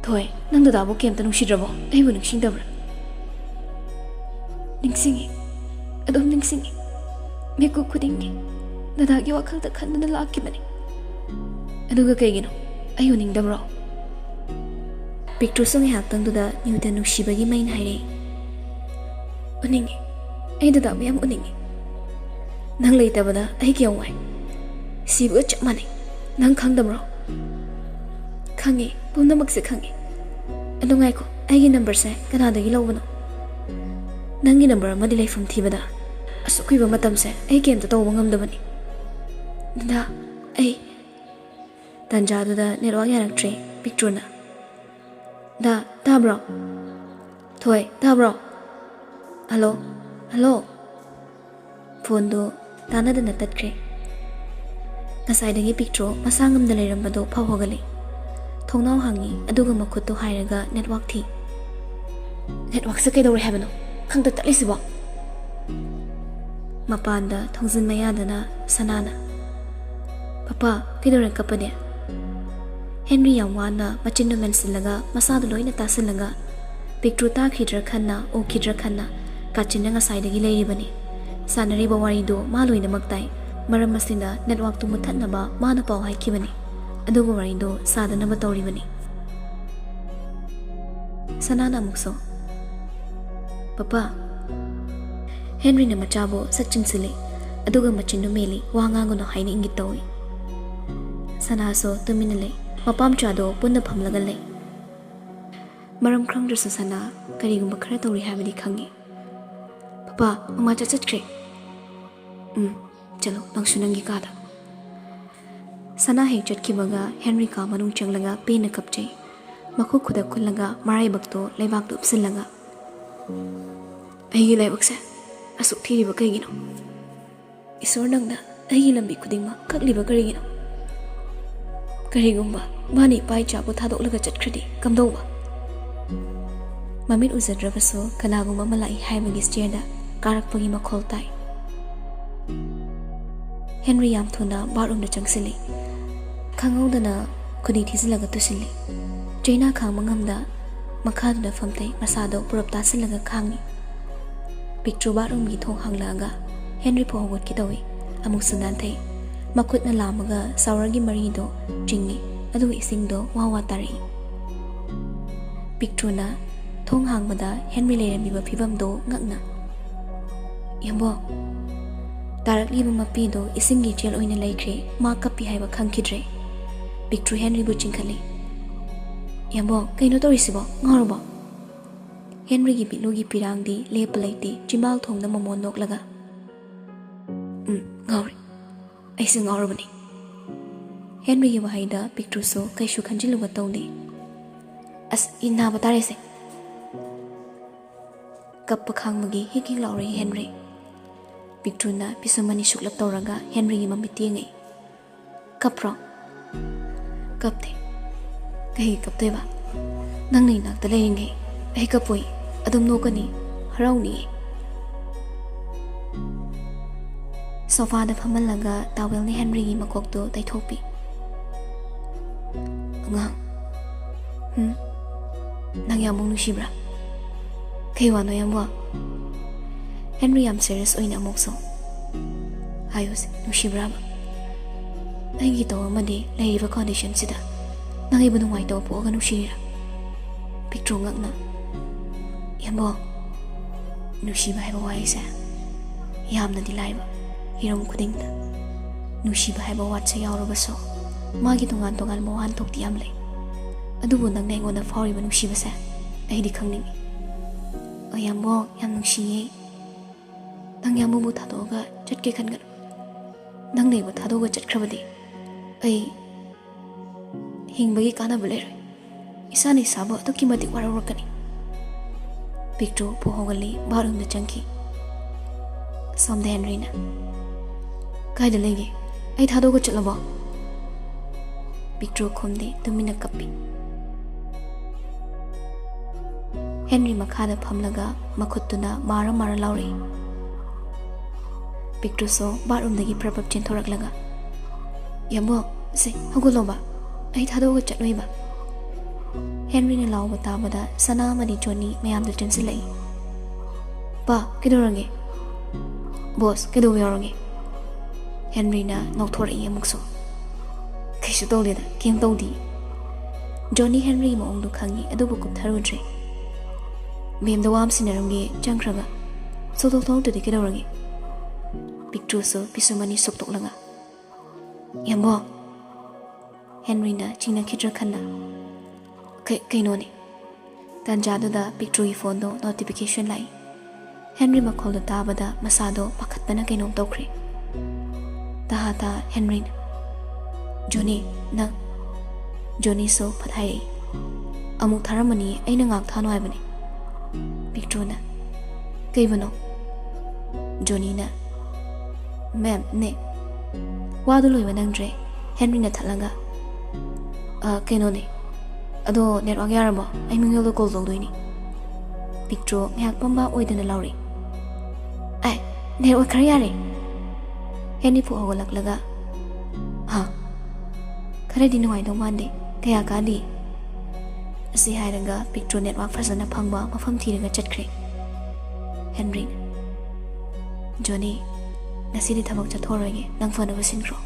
"ꯊꯣꯏ, ꯅꯪ ꯗꯗꯥꯕꯨ ꯀꯩꯝꯇ ꯅꯨꯡꯁꯤꯗ꯭ꯔꯕꯣ? ꯑꯩꯕꯨ ꯅꯤꯡꯁꯤꯡꯗꯕ꯭ꯔꯥ?" "ꯅꯤꯡꯁꯤꯡꯉꯤ, ꯑꯗꯨꯝ ꯅꯤꯡꯁꯤꯡꯉꯤ꯫ ꯃꯤꯀꯨꯞ ꯈꯨꯗꯤꯡꯒꯤ ꯗꯗꯥꯒꯤ ꯋꯥꯈꯜꯗ ꯈꯟꯗꯨꯅ ꯂꯥꯛꯈꯤꯕꯅꯤ꯫" "ꯑꯗꯨꯒ ꯀꯩꯒꯤꯅꯣ? ꯑꯩ ꯎꯅꯤꯡꯗꯕ꯭ꯔꯣ?" ꯄꯤꯛꯇ꯭ꯔꯨꯁꯨ ꯉꯥꯏꯍꯥꯛꯇꯪꯗꯨꯗ ꯅ꯭ꯌꯨꯇꯟ ꯅꯨꯡꯁꯤꯕꯒꯤ ꯃꯩꯅ ꯍꯥꯏꯔꯛꯏ꯫ "ꯎꯅꯤꯡꯉꯤ꯫ ꯑꯩ ꯗꯗꯥꯕꯨ ꯌꯥꯝ ꯎꯅꯤꯡꯉꯤ꯫ ꯅꯪ ꯂꯩꯇꯕꯗ ꯑꯩ ꯀꯌꯥꯝ ꯋꯥꯏ꯫ ꯁꯤꯕꯒ ꯆꯞ ꯃꯥꯟꯅꯩ꯫ ꯅꯪ ꯈꯪꯗꯕ꯭ꯔꯣ?" "ꯈꯪꯉꯤ, ꯄꯨꯝꯅꯃꯛꯁꯦ ꯈꯪꯉꯤ꯫ ꯑꯗꯨ ꯉꯥꯏꯈꯣ, ꯑꯩꯒꯤ ꯅꯝꯕꯔꯁꯦ ꯀꯅꯥꯗꯒꯤ ꯂꯧꯕꯅꯣ? ꯅꯪꯒꯤ ꯅꯝꯕꯔ ꯑꯃꯗꯤ ꯂꯩꯐꯝ ꯊꯤꯕꯗ ꯑꯁꯨꯛ ꯀꯨꯏꯕ ꯃꯇꯝꯁꯦ ꯑꯩ ꯀꯩꯝꯇ ꯇꯧꯕ ꯉꯝꯗꯕꯅꯤ꯫ ꯗꯗꯥ, ꯑꯩ..." ꯇꯟꯖꯥꯗꯨꯗ ꯅꯦꯠꯋꯥꯛ ꯌꯥꯔꯛꯇ꯭ꯔꯦ ꯄꯤꯛꯇ꯭ꯔꯨꯅ꯫ "ꯗꯥ, ꯇꯥꯕ꯭ꯔꯣ? ꯊꯣꯏ, ꯇꯥꯕ꯭ꯔꯣ? ꯍꯜꯂꯣ? ꯍꯜꯂꯣ?" ꯐꯣꯟꯗꯨ ꯇꯥꯟꯅꯗꯅ ꯇꯠꯈ꯭ꯔꯦ꯫ ꯉꯁꯥꯏꯗꯒꯤ ꯄꯤꯛꯇ꯭ꯔꯨ ꯃꯁꯥ ꯉꯝꯗ ꯂꯩꯔꯝꯕꯗꯨ ꯐꯥꯎ ꯍꯧꯒꯠꯂꯦ꯫ ꯊꯣꯡꯅꯥꯎ ꯍꯥꯡꯉꯤ, ꯑꯗꯨꯒ ꯃꯈꯨꯠꯇꯨ ꯍꯥꯏꯔꯒ ꯅꯦꯠꯋꯥꯛ ꯊꯤ꯫ "ꯅꯦꯠꯋꯥꯛꯁꯦ ꯀꯩꯗꯧꯔꯦ ꯍꯥꯏꯕꯅꯣ? ꯈꯪꯗ ꯇꯠꯂꯤꯁꯤꯕꯣ?" ꯃꯄꯥꯟꯗ ꯊꯣꯡꯖꯤꯟ ꯃꯌꯥꯗꯅ ꯁꯅꯥꯅ, "ꯄꯄꯥ, ꯀꯩꯗꯧꯔꯦ ꯀꯞꯄꯗꯤ?" ꯍꯦꯟꯔꯤ ꯌꯥꯝ ꯋꯥꯅ ꯃꯆꯤꯟꯗꯨ ꯃꯦꯟꯁꯤꯜꯂꯒ ꯃꯁꯥꯗꯨ ꯂꯣꯏꯅ ꯇꯥꯁꯤꯜꯂꯒ, ꯄꯤꯛꯇ꯭ꯔꯨ ꯇꯥꯈꯤꯗ꯭ꯔꯥ ꯈꯟꯅ, ꯎꯈꯤꯗ꯭ꯔꯥ ꯈꯟꯅ, ꯀꯥꯆꯤꯟꯅ ꯉꯁꯥꯏꯗꯒꯤ ꯂꯩꯔꯤꯕꯅꯤ꯫ ꯁꯥꯟꯅꯔꯤꯕ ꯋꯥꯔꯤꯗꯨ ꯃꯥ ꯂꯣꯏꯅꯃꯛ ꯇꯥꯏ꯫ ꯃꯔꯝ ꯑꯁꯤꯅ networkꯇꯨ ꯃꯨꯠꯊꯠꯅꯕ ꯃꯥꯅ ꯄꯥꯎ ꯍꯥꯏꯈꯤꯕꯅꯤ꯫ ꯑꯗꯨꯒ ꯋꯥꯔꯤꯗꯨ ꯁꯥꯗꯅꯕ ꯇꯧꯔꯤꯕꯅꯤ꯫ ꯁꯅꯥꯅ ꯑꯃꯨꯛꯁꯨ, "ꯄꯄꯥ!" ꯍꯦꯟꯔꯤꯅ ꯃꯆꯥꯕꯨ ꯁꯠ ꯆꯤꯡꯁꯤꯜꯂꯤ꯫ ꯑꯗꯨꯒ ꯃꯆꯤꯟꯗꯨ ꯃꯦꯜꯂꯤ, ꯋꯥ ꯉꯥꯡꯒꯅꯨ ꯍꯥꯏꯅ ꯏꯪꯒꯤꯠ ꯇꯧꯏ꯫ ꯁꯅꯥꯁꯨ ꯇꯨꯃꯤꯟꯅ ꯂꯩ꯫ ꯃꯄꯥꯝꯆꯥꯗꯣ ꯄꯨꯟꯅ ꯐꯝꯂꯒ ꯂꯩ꯫ ꯃꯔꯝ ꯈꯪꯗ꯭ꯔꯁꯨ ꯁꯅꯥ ꯀꯔꯤꯒꯨꯝꯕ ꯈꯔ ꯇꯧꯔꯤ ꯍꯥꯏꯕꯗꯤ ꯈꯪꯏ꯫ "ꯄꯄꯥ, ꯃꯃꯥ ꯆꯠ ꯆꯠꯈ꯭ꯔꯦ꯫" "ꯎꯝ, ꯆꯠꯂꯣ, ꯅꯪꯁꯨ ꯅꯪꯒꯤ ꯀꯥꯗ꯫" ꯁꯅꯥ ꯍꯦꯛ ꯆꯠꯈꯤꯕꯒ ꯍꯦꯟꯔꯤ ꯀꯥ ꯃꯅꯨꯡ ꯆꯪꯂꯒ ꯄꯦꯟꯅ ꯀꯞꯆꯩ꯫ ꯃꯈꯨꯠ ꯈꯨꯗꯛ ꯈꯨꯜꯂꯒ ꯃꯔꯥꯏꯕꯛꯇꯣ ꯂꯩꯕꯥꯛꯇ ꯎꯞꯁꯤꯜꯂꯒ, "ꯑꯩꯒꯤ ꯂꯥꯏꯕꯛꯁꯦ ꯑꯁꯨꯛ ꯊꯤꯔꯤꯕ ꯀꯩꯒꯤꯅꯣ? ꯏꯁꯣꯔ, ꯅꯪꯅ ꯑꯩꯒꯤ ꯂꯝꯕꯤ ꯈꯨꯗꯤꯡꯃꯛ ꯀꯛꯂꯤꯕ ꯀꯔꯤꯒꯤꯅꯣ? ꯀꯔꯤꯒꯨꯝꯕ ꯃꯥꯅ ꯏꯄꯥ ꯏꯆꯥꯕꯨ ꯊꯥꯗꯣꯛꯂꯒ ꯆꯠꯈ꯭ꯔꯗꯤ ꯀꯝꯗꯧꯕ?" ꯃꯃꯤꯠ ꯎꯖꯗ꯭ꯔꯕꯁꯨ ꯀꯅꯥꯒꯨꯝꯕ ꯑꯃ ꯂꯥꯛꯏ ꯍꯥꯏꯕꯒꯤ stairꯗ ꯀꯥꯔꯛꯄꯒꯤ ꯃꯈꯣꯜ ꯇꯥꯏ꯫ ꯍꯦꯟꯔꯤ ꯌꯥꯝ ꯊꯨꯅ bathroomꯗ ꯆꯪꯁꯤꯜꯂꯤ꯫ ꯈꯪꯍꯧꯗꯅ ꯈꯨꯗꯤ ꯊꯤꯖꯤꯜꯂꯒ ꯇꯨꯁꯤꯜꯂꯤ꯫ ꯆꯩꯅꯥ ꯈꯥꯡꯕ ꯉꯝꯗ ꯃꯈꯥꯗꯨꯗ ꯐꯝꯊꯩ, ꯃꯁꯥꯗꯣ ꯄꯨꯔꯞ ꯇꯥꯁꯤꯜꯂꯒ ꯈꯥꯡꯉꯤ꯫ ꯄꯤꯛꯇ꯭ꯔꯨ bathroomꯒꯤ ꯊꯣꯡ ꯍꯥꯡꯂꯛꯑꯒ ꯍꯦꯟꯔꯤ ꯐꯥꯎ ꯍꯧꯒꯠꯀꯦ ꯇꯧꯏ꯫ ꯑꯃꯨꯛꯁꯨ ꯅꯥꯟꯊꯩ꯫ ꯃꯈꯨꯠꯅ ꯂꯥꯝꯃꯒ showerꯒꯤ ꯃꯔꯤꯗꯣ ꯆꯤꯡꯉꯤ, ꯑꯗꯨꯒ ꯏꯁꯤꯡꯗꯣ ꯋꯥ ꯋꯥ ꯇꯥꯔꯛꯏ꯫ ꯄꯤꯛꯇ꯭ꯔꯨꯅ ꯊꯣꯡ ꯍꯥꯡꯕꯗ ꯍꯦꯟꯔꯤ ꯂꯩꯔꯝꯃꯤꯕ ꯐꯤꯕꯝꯗꯣ ꯉꯛꯅ, "ꯏꯌꯥꯝꯕꯣ!" ꯇꯥꯔꯛꯂꯤꯕ ꯃꯄꯤꯗꯣ ꯏꯁꯤꯡꯒꯤ ꯏꯆꯦꯜ ꯑꯣꯏꯅ ꯂꯩꯈ꯭ꯔꯦ꯫ ꯃꯥ ꯀꯞꯄꯤ ꯍꯥꯏꯕ ꯈꯪꯈꯤꯗ꯭ꯔꯦ꯫ ꯄꯤꯛꯇ꯭ꯔꯨ ꯍꯦꯟꯔꯤꯕꯨ ꯆꯤꯡꯈꯠꯂꯤ꯫ "ꯏꯌꯥꯝꯕꯣ, ꯀꯩꯅꯣ ꯇꯧꯔꯤꯁꯤꯕꯣ? ꯉꯥꯎꯔꯕꯣ?" ꯍꯦꯟꯔꯤꯒꯤ ꯄꯤꯛꯂꯨꯒꯤ ꯄꯤꯔꯥꯡꯗꯤ ꯂꯦꯞꯄ ꯂꯩꯇꯦ, ꯆꯤꯝꯕꯥꯜ ꯊꯣꯡꯗ ꯃꯃꯣꯟ ꯅꯣꯛꯂꯒ, "ꯎꯝ, ꯉꯥꯎꯔꯦ꯫ ꯑꯩꯁꯨ ꯉꯥꯎꯔꯕꯅꯤ꯫" ꯍꯦꯟꯔꯤꯒꯤ ꯋꯥꯍꯩꯗ ꯄꯤꯛꯇ꯭ꯔꯨꯁꯨ ꯀꯩꯁꯨ ꯈꯟꯖꯤꯜꯂꯨꯕ ꯇꯧꯗꯦ꯫ "ꯑꯁ, ꯏ ꯅꯥꯕ ꯇꯥꯔꯦꯁꯦ!" ꯀꯞꯄ ꯈꯥꯡꯕꯒꯤ ꯍꯤꯛ ꯍꯤꯛ ꯂꯥꯎꯔꯛꯏ ꯍꯦꯟꯔꯤ꯫ ꯄꯤꯛꯇ꯭ꯔꯨꯅ ꯄꯤꯁꯨꯝ ꯑꯅꯤ ꯁꯨꯛꯂꯞ ꯇꯧꯔꯒ ꯍꯦꯟꯔꯤꯒꯤ ꯃꯃꯤꯠ ꯌꯦꯡꯉꯛꯏ꯫ "ꯀꯞꯄ꯭ꯔꯣ?" "ꯀꯞꯇꯦ꯫ ꯀꯩꯒꯤ ꯀꯞꯇꯣꯏꯕ? ꯅꯪꯅ ꯏꯅꯥꯛꯇ ꯂꯩꯔꯤꯉꯩ ꯑꯩ ꯀꯞꯄꯣꯏ꯫ ꯑꯗꯨꯝ ꯅꯣꯛꯀꯅꯤ, ꯍꯔꯥꯎꯅꯤ꯫" Sofaꯗ ꯐꯝꯍꯜꯂꯒ towelꯅ ꯍꯦꯟꯔꯤꯒꯤ ꯃꯀꯣꯛꯇꯨ ꯇꯩꯊꯣꯛꯄꯤ꯫ "ꯑꯉꯥꯡ, ꯍꯨꯝ? ꯅꯪ ꯌꯥꯝꯕꯨꯡ ꯅꯨꯡꯁꯤꯕ꯭ꯔꯥ? ꯀꯩ ꯋꯥꯅꯣ, ꯌꯥꯝꯕꯨꯡ?" ꯍꯦꯟꯔꯤ ꯌꯥꯝ ꯁꯦꯔꯤꯌꯁ ꯑꯣꯏꯅ ꯑꯃꯨꯛꯁꯨ, "ꯍꯥꯏꯌꯨꯁꯦ, ꯅꯨꯡꯁꯤꯕ꯭ꯔꯥꯕ? ꯑꯩꯒꯤ ꯇꯧ ꯑꯃꯗꯤ ꯂꯩꯔꯤꯕ ꯀꯟꯗꯤꯁꯟꯁꯤꯗ ꯅꯪ ꯑꯩꯕꯨ ꯅꯨꯡꯉꯥꯏꯇꯕ ꯄꯣꯛꯑꯒ ꯅꯨꯡꯁꯤꯔꯤꯔꯥ?" ꯄꯤꯛꯇ꯭ꯔꯨ ꯉꯛꯅ, "ꯌꯥꯝꯕꯣ, ꯅꯨꯡꯁꯤꯕ ꯍꯥꯏꯕ ꯋꯥꯍꯩꯁꯦ ꯌꯥꯝꯅꯗꯤ ꯂꯥꯏꯕ, ꯍꯤꯔꯝ ꯈꯨꯗꯤꯡꯗ ꯅꯨꯡꯁꯤꯕ ꯍꯥꯏꯕ ꯋꯥꯠꯁꯦ ꯌꯥꯎꯔꯕꯁꯨ, ꯃꯥꯒꯤ ꯇꯣꯉꯥꯟ ꯇꯣꯉꯥꯟꯕ ꯋꯥꯍꯟꯊꯣꯛꯇꯤ ꯌꯥꯝ ꯂꯩ꯫ ꯑꯗꯨꯕꯨ ꯅꯪꯅ ꯑꯩꯉꯣꯟꯗ ꯐꯥꯎꯔꯤꯕ ꯅꯨꯡꯁꯤꯕꯁꯦ ꯑꯩꯗꯤ ꯈꯪꯅꯤꯡꯏ꯫ ꯑꯣ ꯌꯥꯝꯕꯣ, ꯌꯥꯝ ꯅꯨꯡꯁꯤꯌꯦ꯫ ꯅꯪ ꯌꯥꯝꯕꯕꯨ ꯊꯥꯗꯣꯛꯑꯒ ꯆꯠꯀꯦ ꯈꯟꯒꯅꯨ꯫ ꯅꯪꯅ ꯑꯩꯕꯨ ꯊꯥꯗꯣꯛꯑꯒ ꯆꯠꯈ꯭ꯔꯕꯗꯤ ꯑꯩ ꯍꯤꯡꯕꯒꯤ ꯀꯥꯟꯅꯕ ꯂꯩꯔꯣꯏ꯫ ꯏꯁꯥꯅ ꯏꯁꯥꯕꯨ ꯑꯗꯨꯛꯀꯤ ꯃꯇꯤꯛ ꯋꯥꯔꯧꯔꯛꯀꯅꯤ꯫" ꯄꯤꯛꯇ꯭ꯔꯨ ꯄꯨ ꯍꯧꯒꯠꯂꯤ, ꯕꯥꯠꯔꯨꯝꯗ ꯆꯪꯈꯤ꯫ ꯁꯣꯝꯗ ꯍꯦꯟꯔꯤꯅ, "ꯀꯥꯏꯗ ꯂꯩꯒꯦ? ꯑꯩ ꯊꯥꯗꯣꯛꯑꯒ ꯆꯠꯂꯕꯣ?" ꯄꯤꯛꯇ꯭ꯔꯨ ꯈꯨꯝꯗꯦ, ꯇꯨꯃꯤꯟꯅ ꯀꯞꯄꯤ꯫ ꯍꯦꯟꯔꯤ ꯃꯈꯥꯗ ꯐꯝꯂꯒ ꯃꯈꯨꯠꯇꯨꯅ ꯃꯥꯔ ꯃꯥꯔ ꯂꯥꯎꯔꯛꯏ꯫ ꯄꯤꯛꯇ꯭ꯔꯨꯁꯨ ꯕꯥꯠꯔꯨꯝꯗꯒꯤ ꯄ꯭ꯔꯞ ꯄ꯭ꯔꯞ ꯆꯦꯟꯊꯣꯔꯛꯂꯒ, "ꯌꯥꯝꯕꯣ, ꯁꯦ, ꯍꯧꯒꯠꯂꯣꯕ, ꯑꯩ ꯊꯥꯗꯣꯛꯑꯒ ꯆꯠꯂꯣꯏꯕ꯫" ꯍꯦꯟꯔꯤꯅ ꯂꯥꯎꯕ ꯇꯥꯕꯗ ꯁꯅꯥ ꯑꯃꯗꯤ ꯖꯣꯅꯤ ꯃꯌꯥꯝꯗꯨ ꯆꯦꯟꯁꯤꯜꯂꯛꯏ꯫ "ꯄꯥ, ꯀꯩꯗꯧꯔꯒꯦ? ꯕꯣꯁ, ꯀꯩꯗꯧꯕ ꯌꯥꯎꯔꯒꯦ?" ꯍꯦꯟꯔꯤꯅ ꯅꯣꯛꯊꯣꯔꯛꯏ ꯑꯃꯨꯛꯁꯨ꯫ "ꯀꯩꯁꯨ ꯇꯧꯗꯦꯗ, ꯀꯩꯝ ꯇꯧꯗꯦ꯫" ꯖꯣꯅꯤ ꯍꯦꯟꯔꯤꯒꯤ ꯃꯑꯣꯡꯗꯨ ꯈꯪꯉꯤ, ꯑꯗꯨꯕꯨ ꯀꯨꯞꯊꯔꯨꯗ꯭ꯔꯦ꯫ "ꯃꯦꯝꯗ ꯋꯥ ꯑꯃ ꯁꯤꯟꯅꯔꯝꯒꯦ, ꯆꯪꯈ꯭ꯔꯒ ꯁꯨꯛꯊꯣꯛ ꯊꯣꯛꯂꯛꯇ꯭ꯔꯗꯤ ꯀꯩꯗꯧꯔꯒꯦ?" ꯄꯤꯛꯇ꯭ꯔꯨꯁꯨ ꯄꯤꯁꯨꯝ ꯑꯅꯤ ꯁꯨꯛꯇꯣꯛꯂꯒ, "ꯌꯥꯝꯕꯣ!" ꯍꯦꯟꯔꯤꯅ ꯆꯤꯡꯅꯈꯤꯗ꯭ꯔꯥ ꯈꯟꯅ, "ꯀꯩ-, ꯀꯩꯅꯣꯅꯦ?" ꯇꯥꯟꯖꯥꯗꯨꯗ ꯄꯤꯛꯇ꯭ꯔꯨꯒꯤ ꯐꯣꯟꯗꯣ ꯅꯣꯇꯤꯐꯤꯀꯦꯁꯟ ꯂꯥꯛꯏ꯫ ꯍꯦꯟꯔꯤ ꯃꯈꯣꯜꯗꯣ ꯇꯥꯕꯗ ꯃꯁꯥꯗꯣ ꯄꯥꯈꯠꯄꯅ ꯀꯩꯅꯣꯝ ꯇꯧꯈ꯭ꯔꯦ꯫ ꯇꯍꯥ ꯇꯍꯥ ꯍꯦꯟꯔꯤꯅ, "ꯖꯣꯅꯤ, ꯅꯪ?" ꯖꯣꯅꯤꯁꯨ ꯐꯠ ꯍꯥꯏꯔꯛꯏ, "ꯑꯃꯨꯛ ꯊꯥꯔꯝꯃꯅꯤ, ꯑꯩꯅ ꯉꯥꯛ ꯊꯥꯅꯣ ꯍꯥꯏꯕꯅꯤ꯫" ꯄꯤꯛꯇ꯭ꯔꯨꯅ, "ꯀꯩꯕꯨꯅꯣ?" ꯖꯣꯅꯤꯅ, "ꯃꯦꯝ, ꯅꯦ꯫" ꯋꯥꯗꯨ ꯂꯣꯏꯕ ꯅꯪꯗ꯭ꯔꯦ, ꯍꯦꯟꯔꯤꯅ ꯊꯠꯂꯒ, "ꯑ, ꯀꯩꯅꯣꯅꯦ, ꯑꯗꯣ ꯅꯦꯠꯋꯥꯛ ꯌꯥꯔꯕꯣ? ꯑꯩ ꯃꯤꯉꯣꯟꯗ ꯀꯣꯜ ꯇꯧꯗꯣꯏꯅꯤ꯫" ꯄꯤꯛꯇ꯭ꯔꯨ ꯉꯥꯏꯍꯥꯛ ꯄꯝꯕ ꯑꯣꯏꯗꯅ ꯂꯥꯎꯔꯛꯏ, "ꯑꯦ, ꯅꯦꯠꯋꯥꯛ ꯈꯔ ꯌꯥꯔꯦ꯫" ꯍꯦꯟꯔꯤ ꯐꯨꯛ ꯍꯧꯒꯠꯂꯛꯂꯒ, "ꯍꯥ? ꯈꯔꯗꯤ ꯅꯨꯡꯉꯥꯏꯗꯧ ꯃꯥꯟꯗꯦ, ꯀꯌꯥ ꯀꯥꯟꯗꯦ꯫" ꯑꯁꯤ ꯍꯥꯏꯔꯒ ꯄꯤꯛꯇ꯭ꯔꯨ ꯅꯦꯠꯋꯥꯛ ꯐꯖꯅ ꯐꯪꯕ ꯃꯐꯝ ꯊꯤꯔꯒ ꯆꯠꯈ꯭ꯔꯦ꯫ ꯍꯦꯟꯔꯤꯅ, ꯖꯣꯅꯤ, ꯉꯁꯤꯗꯤ ꯊꯕꯛ ꯆꯠꯊꯣꯛꯑꯔꯣꯏꯒꯦ, ꯅꯪ ꯐꯅꯕ ꯁꯤꯟꯈ꯭ꯔꯣ꯫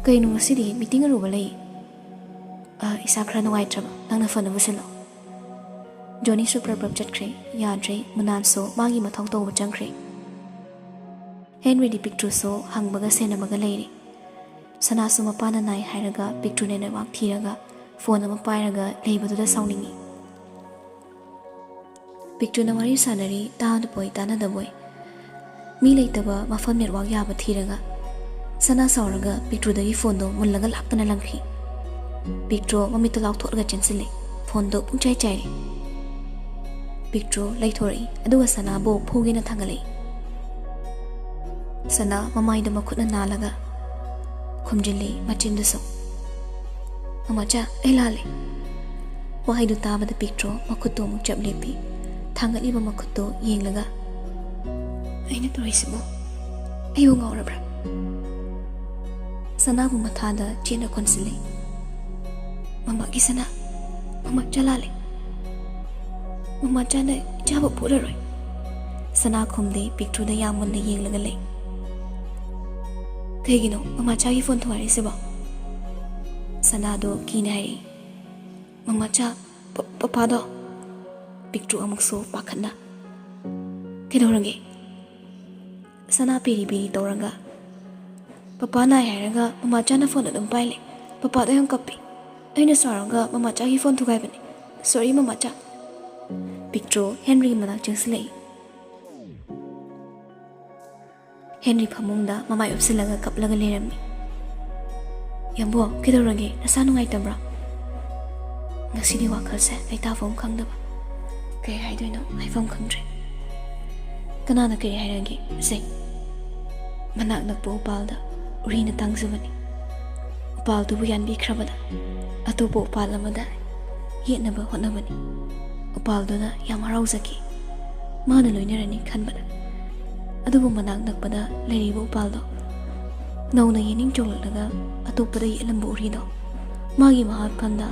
ꯀꯩꯅꯣ, ꯉꯁꯤꯗꯤ ꯃꯤꯇꯤꯡ ꯑꯔꯨꯕ ꯂꯩ? ꯑ, ꯏꯁꯥ ꯈꯔ ꯅꯨꯡꯉꯥꯏꯇ꯭ꯔꯕ, ꯅꯪꯅ ꯐꯅꯕ ꯁꯤꯜꯂꯣ꯫ ꯖꯣꯅꯤꯁꯨ ꯄ꯭ꯔꯞ ꯄ꯭ꯔꯞ ꯆꯠꯈ꯭ꯔꯦ꯫ ꯌꯥꯗ꯭ꯔꯦ, ꯃꯨꯅꯥꯟꯁꯨ ꯃꯥꯒꯤ ꯃꯊꯧ ꯇꯧꯕ ꯆꯪꯈ꯭ꯔꯦ꯫ ꯍꯦꯟꯔꯤꯗꯤ ꯄꯤꯛꯇ꯭ꯔꯨꯁꯨ ꯍꯪꯕꯒ ꯁꯦꯟꯅꯕꯒ ꯂꯩꯔꯦ꯫ ꯁꯅꯥꯁꯨ ꯃꯄꯥꯅ ꯅꯥꯏ ꯍꯥꯏꯔꯒ ꯄꯤꯛꯇ꯭ꯔꯨꯅ ꯅꯦꯠꯋꯥꯛ ꯊꯤꯔꯒ ꯐꯣꯟ ꯑꯃ ꯄꯥꯏꯔꯒ ꯂꯩꯕꯗꯨꯗ ꯁꯥꯎꯅꯤꯡꯉꯤ꯫ ꯄꯤꯛꯇ꯭ꯔꯨꯅ ꯋꯥꯔꯤ ꯁꯥꯟꯅꯔꯤ, ꯇꯥꯗꯕꯣꯏ ꯇꯥꯅꯗꯕꯣꯏ꯫ ꯃꯤ ꯂꯩꯇꯕ ꯃꯐꯝ ꯅꯦꯠꯋꯥꯛ ꯌꯥꯕ ꯊꯤꯔꯒ ꯁꯅꯥ ꯁꯥꯎꯔꯒ ꯄꯤꯛꯇ꯭ꯔꯨꯗꯒꯤ ꯐꯣꯟꯗꯣ ꯃꯨꯜꯂꯒ ꯂꯥꯛꯇꯅ ꯂꯪꯈꯤ꯫ ꯄꯤꯛꯇ꯭ꯔꯨ ꯃꯃꯤꯠꯇꯣ ꯂꯥꯎꯊꯣꯛꯂꯒ ꯆꯦꯟꯁꯤꯜꯂꯤ꯫ ꯐꯣꯟꯗꯣ ꯄꯨꯡꯆꯥꯏ ꯆꯥꯏꯔꯦ꯫ ꯄꯤꯛꯇ꯭ꯔꯨ ꯂꯩꯊꯣꯔꯛꯏ, ꯑꯗꯨꯒ ꯁꯅꯥꯕꯨ ꯐꯨꯒꯦꯅ ꯊꯥꯡꯒꯠꯂꯛꯏ꯫ ꯁꯅꯥ ꯃꯃꯥꯏꯗ ꯃꯈꯨꯠꯅ ꯅꯥꯜꯂꯒ ꯈꯨꯝꯖꯤꯜꯂꯤ ꯃꯆꯤꯟꯗꯨꯁꯨ꯫ "ꯃꯃꯥꯆꯥ, ꯑꯩ ꯂꯥꯜꯂꯦ꯫" ꯋꯥꯍꯩꯗꯨ ꯇꯥꯕꯗ ꯄꯤꯛꯇ꯭ꯔꯨ ꯃꯈꯨꯠꯇꯨ ꯑꯃꯨꯛ ꯆꯞ ꯂꯦꯞꯄꯤ꯫ ꯊꯥꯡꯒꯠꯂꯤꯕ ꯃꯈꯨꯠꯇꯨ ꯌꯦꯡꯂꯒ, "ꯑꯩꯅ ꯇꯧꯔꯤꯁꯤꯕꯨ ꯑꯩꯕꯨ ꯉꯥꯎꯔꯕ꯭ꯔꯥ?" ꯁꯅꯥꯕꯨ ꯃꯊꯥꯗ ꯆꯦꯠꯅ ꯀꯣꯟꯁꯤꯜꯂꯤ꯫ "ꯃꯃꯥꯒꯤ ꯁꯅꯥ, ꯃꯃꯥꯆꯥ ꯂꯥꯜꯂꯦ꯫ ꯃꯃꯥꯆꯥꯅ ꯏꯆꯥꯕꯨ ꯄꯣꯔꯔꯣꯏ꯫" ꯁꯅꯥ ꯈꯨꯝꯗꯦ, ꯄꯤꯛꯇ꯭ꯔꯨꯗ ꯌꯥꯝ ꯃꯨꯟꯅ ꯌꯦꯡꯂꯒ ꯂꯩ꯫ "ꯀꯩꯒꯤꯅꯣ ꯃꯃꯥꯆꯥꯒꯤ ꯐꯣꯟ ꯊꯨꯒꯥꯏꯔꯤꯁꯤꯕꯣ?" ꯁꯅꯥꯗꯣ ꯀꯤꯅ ꯍꯥꯏꯔꯛꯏ꯫ "ꯃꯃꯥꯆꯥ, ꯄ-, ꯄꯄꯥꯗꯣ꯫" ꯄꯤꯛꯇ꯭ꯔꯨ ꯑꯃꯨꯛꯁꯨ ꯄꯥꯈꯠꯅ꯫ "ꯀꯩꯗꯧꯔꯒꯦ?" ꯁꯅꯥ ꯄꯤꯔꯤ ꯄꯤꯔꯤ ꯇꯧꯔꯒ, "ꯄꯄꯥ ꯅꯥꯏ ꯍꯥꯏꯔꯒ ꯃꯃꯥꯆꯥꯅ ꯐꯣꯟ ꯑꯗꯨꯝ ꯄꯥꯏ ꯂꯩ꯫ ꯄꯄꯥꯗꯣ ꯌꯥꯝ ꯀꯞꯄꯤ꯫ ꯑꯩꯅ ꯁꯥꯎꯔꯒ ꯃꯃꯥꯆꯥꯒꯤ ꯐꯣꯟ ꯊꯨꯒꯥꯏꯕꯅꯤ꯫ ꯁꯣꯔꯤ ꯃꯃꯥꯆꯥ꯫" ꯄꯤꯛꯇ꯭ꯔꯨ ꯍꯦꯟꯔꯤꯒꯤ ꯃꯅꯥꯛ ꯆꯪꯁꯤꯜꯂꯛꯏ꯫ ꯍꯦꯟꯔꯤ ꯐꯃꯨꯡꯗ ꯃꯃꯥꯏ ꯎꯞꯁꯤꯜꯂꯒ ꯀꯞꯂꯒ ꯂꯩꯔꯝꯃꯤ꯫ "ꯌꯥꯝꯕꯣ, ꯀꯩꯗꯧꯔꯒꯦ? ꯅꯁꯥ ꯅꯨꯡꯉꯥꯏꯇꯕ꯭ꯔꯣ?" ꯉꯁꯤꯗꯤ ꯋꯥꯈꯜꯁꯦ ꯂꯩꯇꯥꯐꯝ ꯈꯪꯗꯕ꯫ ꯀꯩ ꯍꯥꯏꯗꯣꯏꯅꯣ ꯍꯥꯏꯐꯝ ꯈꯪꯗ꯭ꯔꯦ꯫ "ꯀꯅꯥꯅ ꯀꯔꯤ ꯍꯥꯏꯔꯒꯦ?" "ꯁꯦ, ꯃꯅꯥꯛ ꯅꯛꯄ ꯎꯄꯥꯜꯗ ꯎꯔꯤꯅ ꯇꯥꯡꯖꯕꯅꯤ꯫ ꯎꯄꯥꯜꯗꯨꯕꯨ ꯌꯥꯟꯕꯤꯈ꯭ꯔꯕꯗ ꯑꯇꯣꯞꯄ ꯎꯄꯥꯜ ꯑꯃꯗ ꯌꯦꯠꯅꯕ ꯍꯣꯠꯅꯕꯅꯤ꯫ ꯎꯄꯥꯜꯗꯨꯅ ꯌꯥꯝ ꯍꯔꯥꯎꯖꯈꯤ꯫ ꯃꯥꯅ ꯂꯣꯏꯅꯔꯅꯤ ꯈꯟꯕꯗ꯫ ꯑꯗꯨꯕꯨ ꯃꯅꯥꯛ ꯅꯛꯄꯗ ꯂꯩꯔꯤꯕ ꯎꯄꯥꯜꯗꯣ ꯅꯧꯅ ꯌꯦꯅꯤꯡ ꯆꯣꯡꯂꯛꯂꯒ ꯑꯇꯣꯞꯄꯗ ꯌꯦꯠꯂꯝꯕ ꯎꯔꯤꯗꯣ ꯃꯥꯒꯤ ꯃꯍꯥꯠꯐꯝꯗ